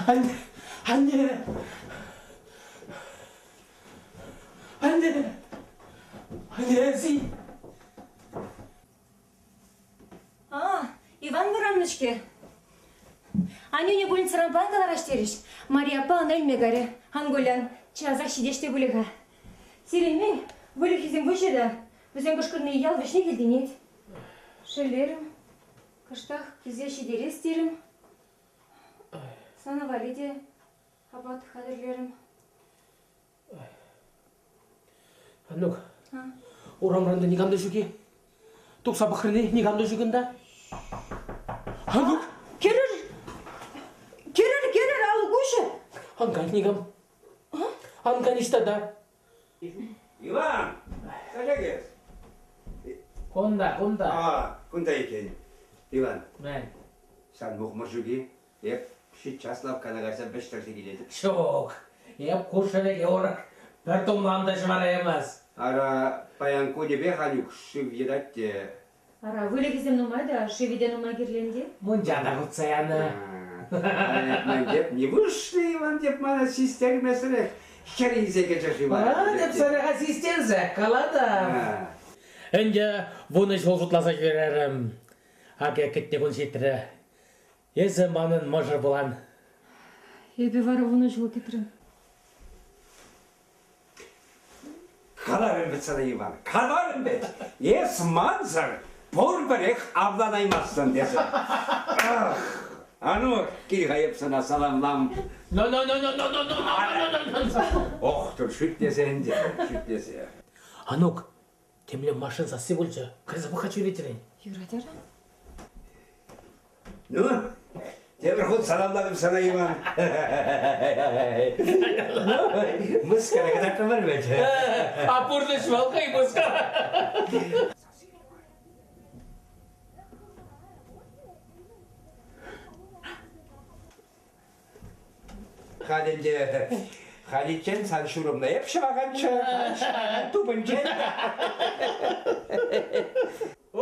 Анне, анне, анне, анне, си. А, Иван вӑраннӑ-ҫке. Аннӳне больницӑран пан кӑлараҫ терӗҫ. Мария аппа ӑна илме кайрӗ. Ан кулян, часах ҫитеҫ те пулӗ-ха. Сирӗн мӗн, выльӑхӗсем выҫӑ та, вӗсем кӑшкӑрни ял вӗҫнех илтӗнет. Шеллерӗм, кӑштах килсе ҫитерес терӗм. Сана валли те апат хатӗрлерӗм. Аннук, урамран та никам та ҫук-и? Тухса пӑхрӑн-и, никам та ҫук унта? Аннук! Кӗрӗр! Кӗрӗр, кӗрӗр, алӑк уҫӑ! Ан кай никам. Ан кай ниҫта та. Иван, сачак эс. Кунта, кунта. А, кунта иккен. Иван. Мӗн? Сан мухмӑр ҫук-и? Эп ҫиччас лавккана кайса вӗҫтерсе килетӗп. Ҫук. Эп ку шӗвеке урӑх пӗр тумлам та ҫӑвараймасть. Ара, паян кунӗпех Анюк шыв йӑтать те. Ара, выльӑхӗсем нумай та, шывӗ те нумай кирлӗ ӗнтӗ. Мунча та хутса янӑ. Мӗн теп, не вышли, Иван теп, мана систермесӗрех хӗр илсе кӗчӗ-ши вара? А, теп сана систерсе калатӑп. Ӗнтӗ вунӑ ҫул шутласа ҫӳрерӗм. Акӑ кӗтнӗ кун ҫитрӗ. Эсӗ манӑн мӑшӑр пулан. Эпӗ вара вунӑ ҫул кӗтрӗм. Каларӑм вӗт сана, Иван, каларӑм вӗт! Эс мансӑр пурпӗрех авланаймастӑн тесе. Ах, а ну, кил-ха эп сана саламлам. Но-но-но-но-но-но-но-но-но-но-но! Ох, тур шӳтлесе ӗнтӗ, шӳтлесе. Анук, темле машин сасси пулчӗ. Кайса пӑх-ха чӳречерен. Юрать ара. Ну, тепӗр хут саламлатӑп сана, Иван. Мыскара кӑтартрӑмӑр вӗт. А пурнӑҫ вӑл хӑй мыскара. Халь ӗнтӗ халиччен сан ҫурӑмна эп ҫӑваканччӗ, тупӑнчӗ. О,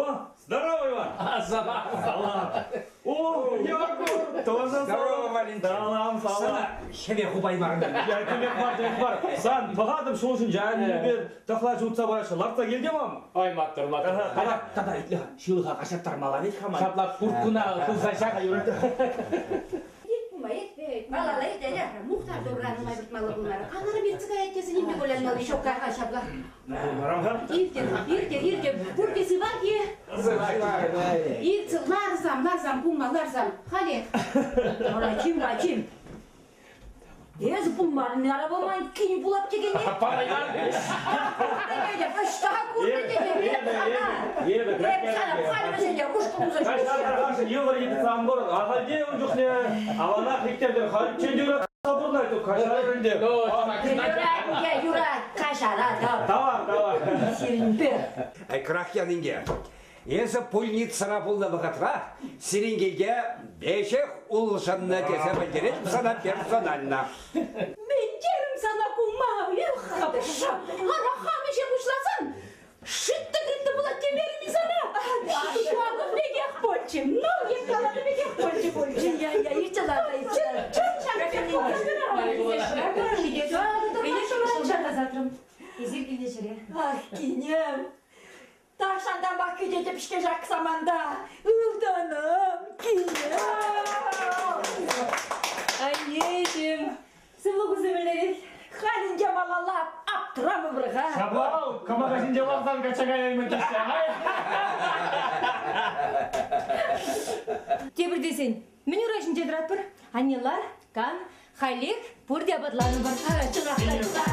здорово, Иван! А, салам, салам. О, Яков, тоже Здорово, Валентин. Салам, салам. Сана хӗве хупаймарӑм. Я тӳмек мар, тӳмек мар. Сан пӑхатӑп ҫул ҫинче, аннепе тӑхлач утса пыраҫҫӗ. Лартса килтӗм ам. Ай, маттур, маттур. Тата, тата итле-ха, ҫылӑха каҫарттармалла вӗт-ха ман. Ҫапла курткуна хывса ҫак. Малалла ирттерер. Мухтав турра нумай выртмалла пулмарӗ. Канарӑм иртсе каять тесе нимпе кулянмалли ҫук-ха ҫапла. Иртӗр, иртӗр, иртӗр. Пурте сывах-и? Иртсӗр, ларсам, ларсам, кумма, ларсам. Халех. Ара, чим-ха, чим. Эсӗ пулмарӑн, ара пулман, кин пулап текенни. Парайман. Ӑҫта курнӑ тетӗп Эпӗ, Эп сана халь вӗсене ушкӑн туса Каҫар, йывӑр йытса ан пӑр. Ахальте ун чухне аванах иттертӗр. Хальччен юратса пурӑнать, каҫарӑр ӗнтӗ. Юрать, юрать, каҫаратӑп. Тавар, тавар. Сирӗнпе. Крахьян инке, эсӗ пульницӑра пулнӑ вӑхӑтра сирӗн килте веҫех улшӑннӑ тесе пӗлтеретӗп сана персонально. Мӗн терӗм сана кума, эх, хапша, ара хам ӗҫе пуҫласан шиттӗ-криттӗ пулать темерӗм-и сана? Ҫакӑн пекех пулчӗ, ну, эп каланӑ пекех пулчӗ пулчӗ. Я, я, иртсе ларта, иртсе ларта. Чӑн ҫакӑн пек пулчӗ. Тасатрӑм. Эсир килнӗ ҫӗре. Ах, кинем, Тахҫантанпах кӗтетӗп-ҫке ҫак саманта. Ылтӑнӑм, кинем! Аннеҫӗм, сывлӑхусем мӗнлерех? ҫинче ларсан качча каяймӑн теҫҫӗ. Тепӗр тесен, мӗн ура ҫинче тӑратпӑр? Анне лар, кан, халех пурте апатланӑпӑр. Чӑнах та,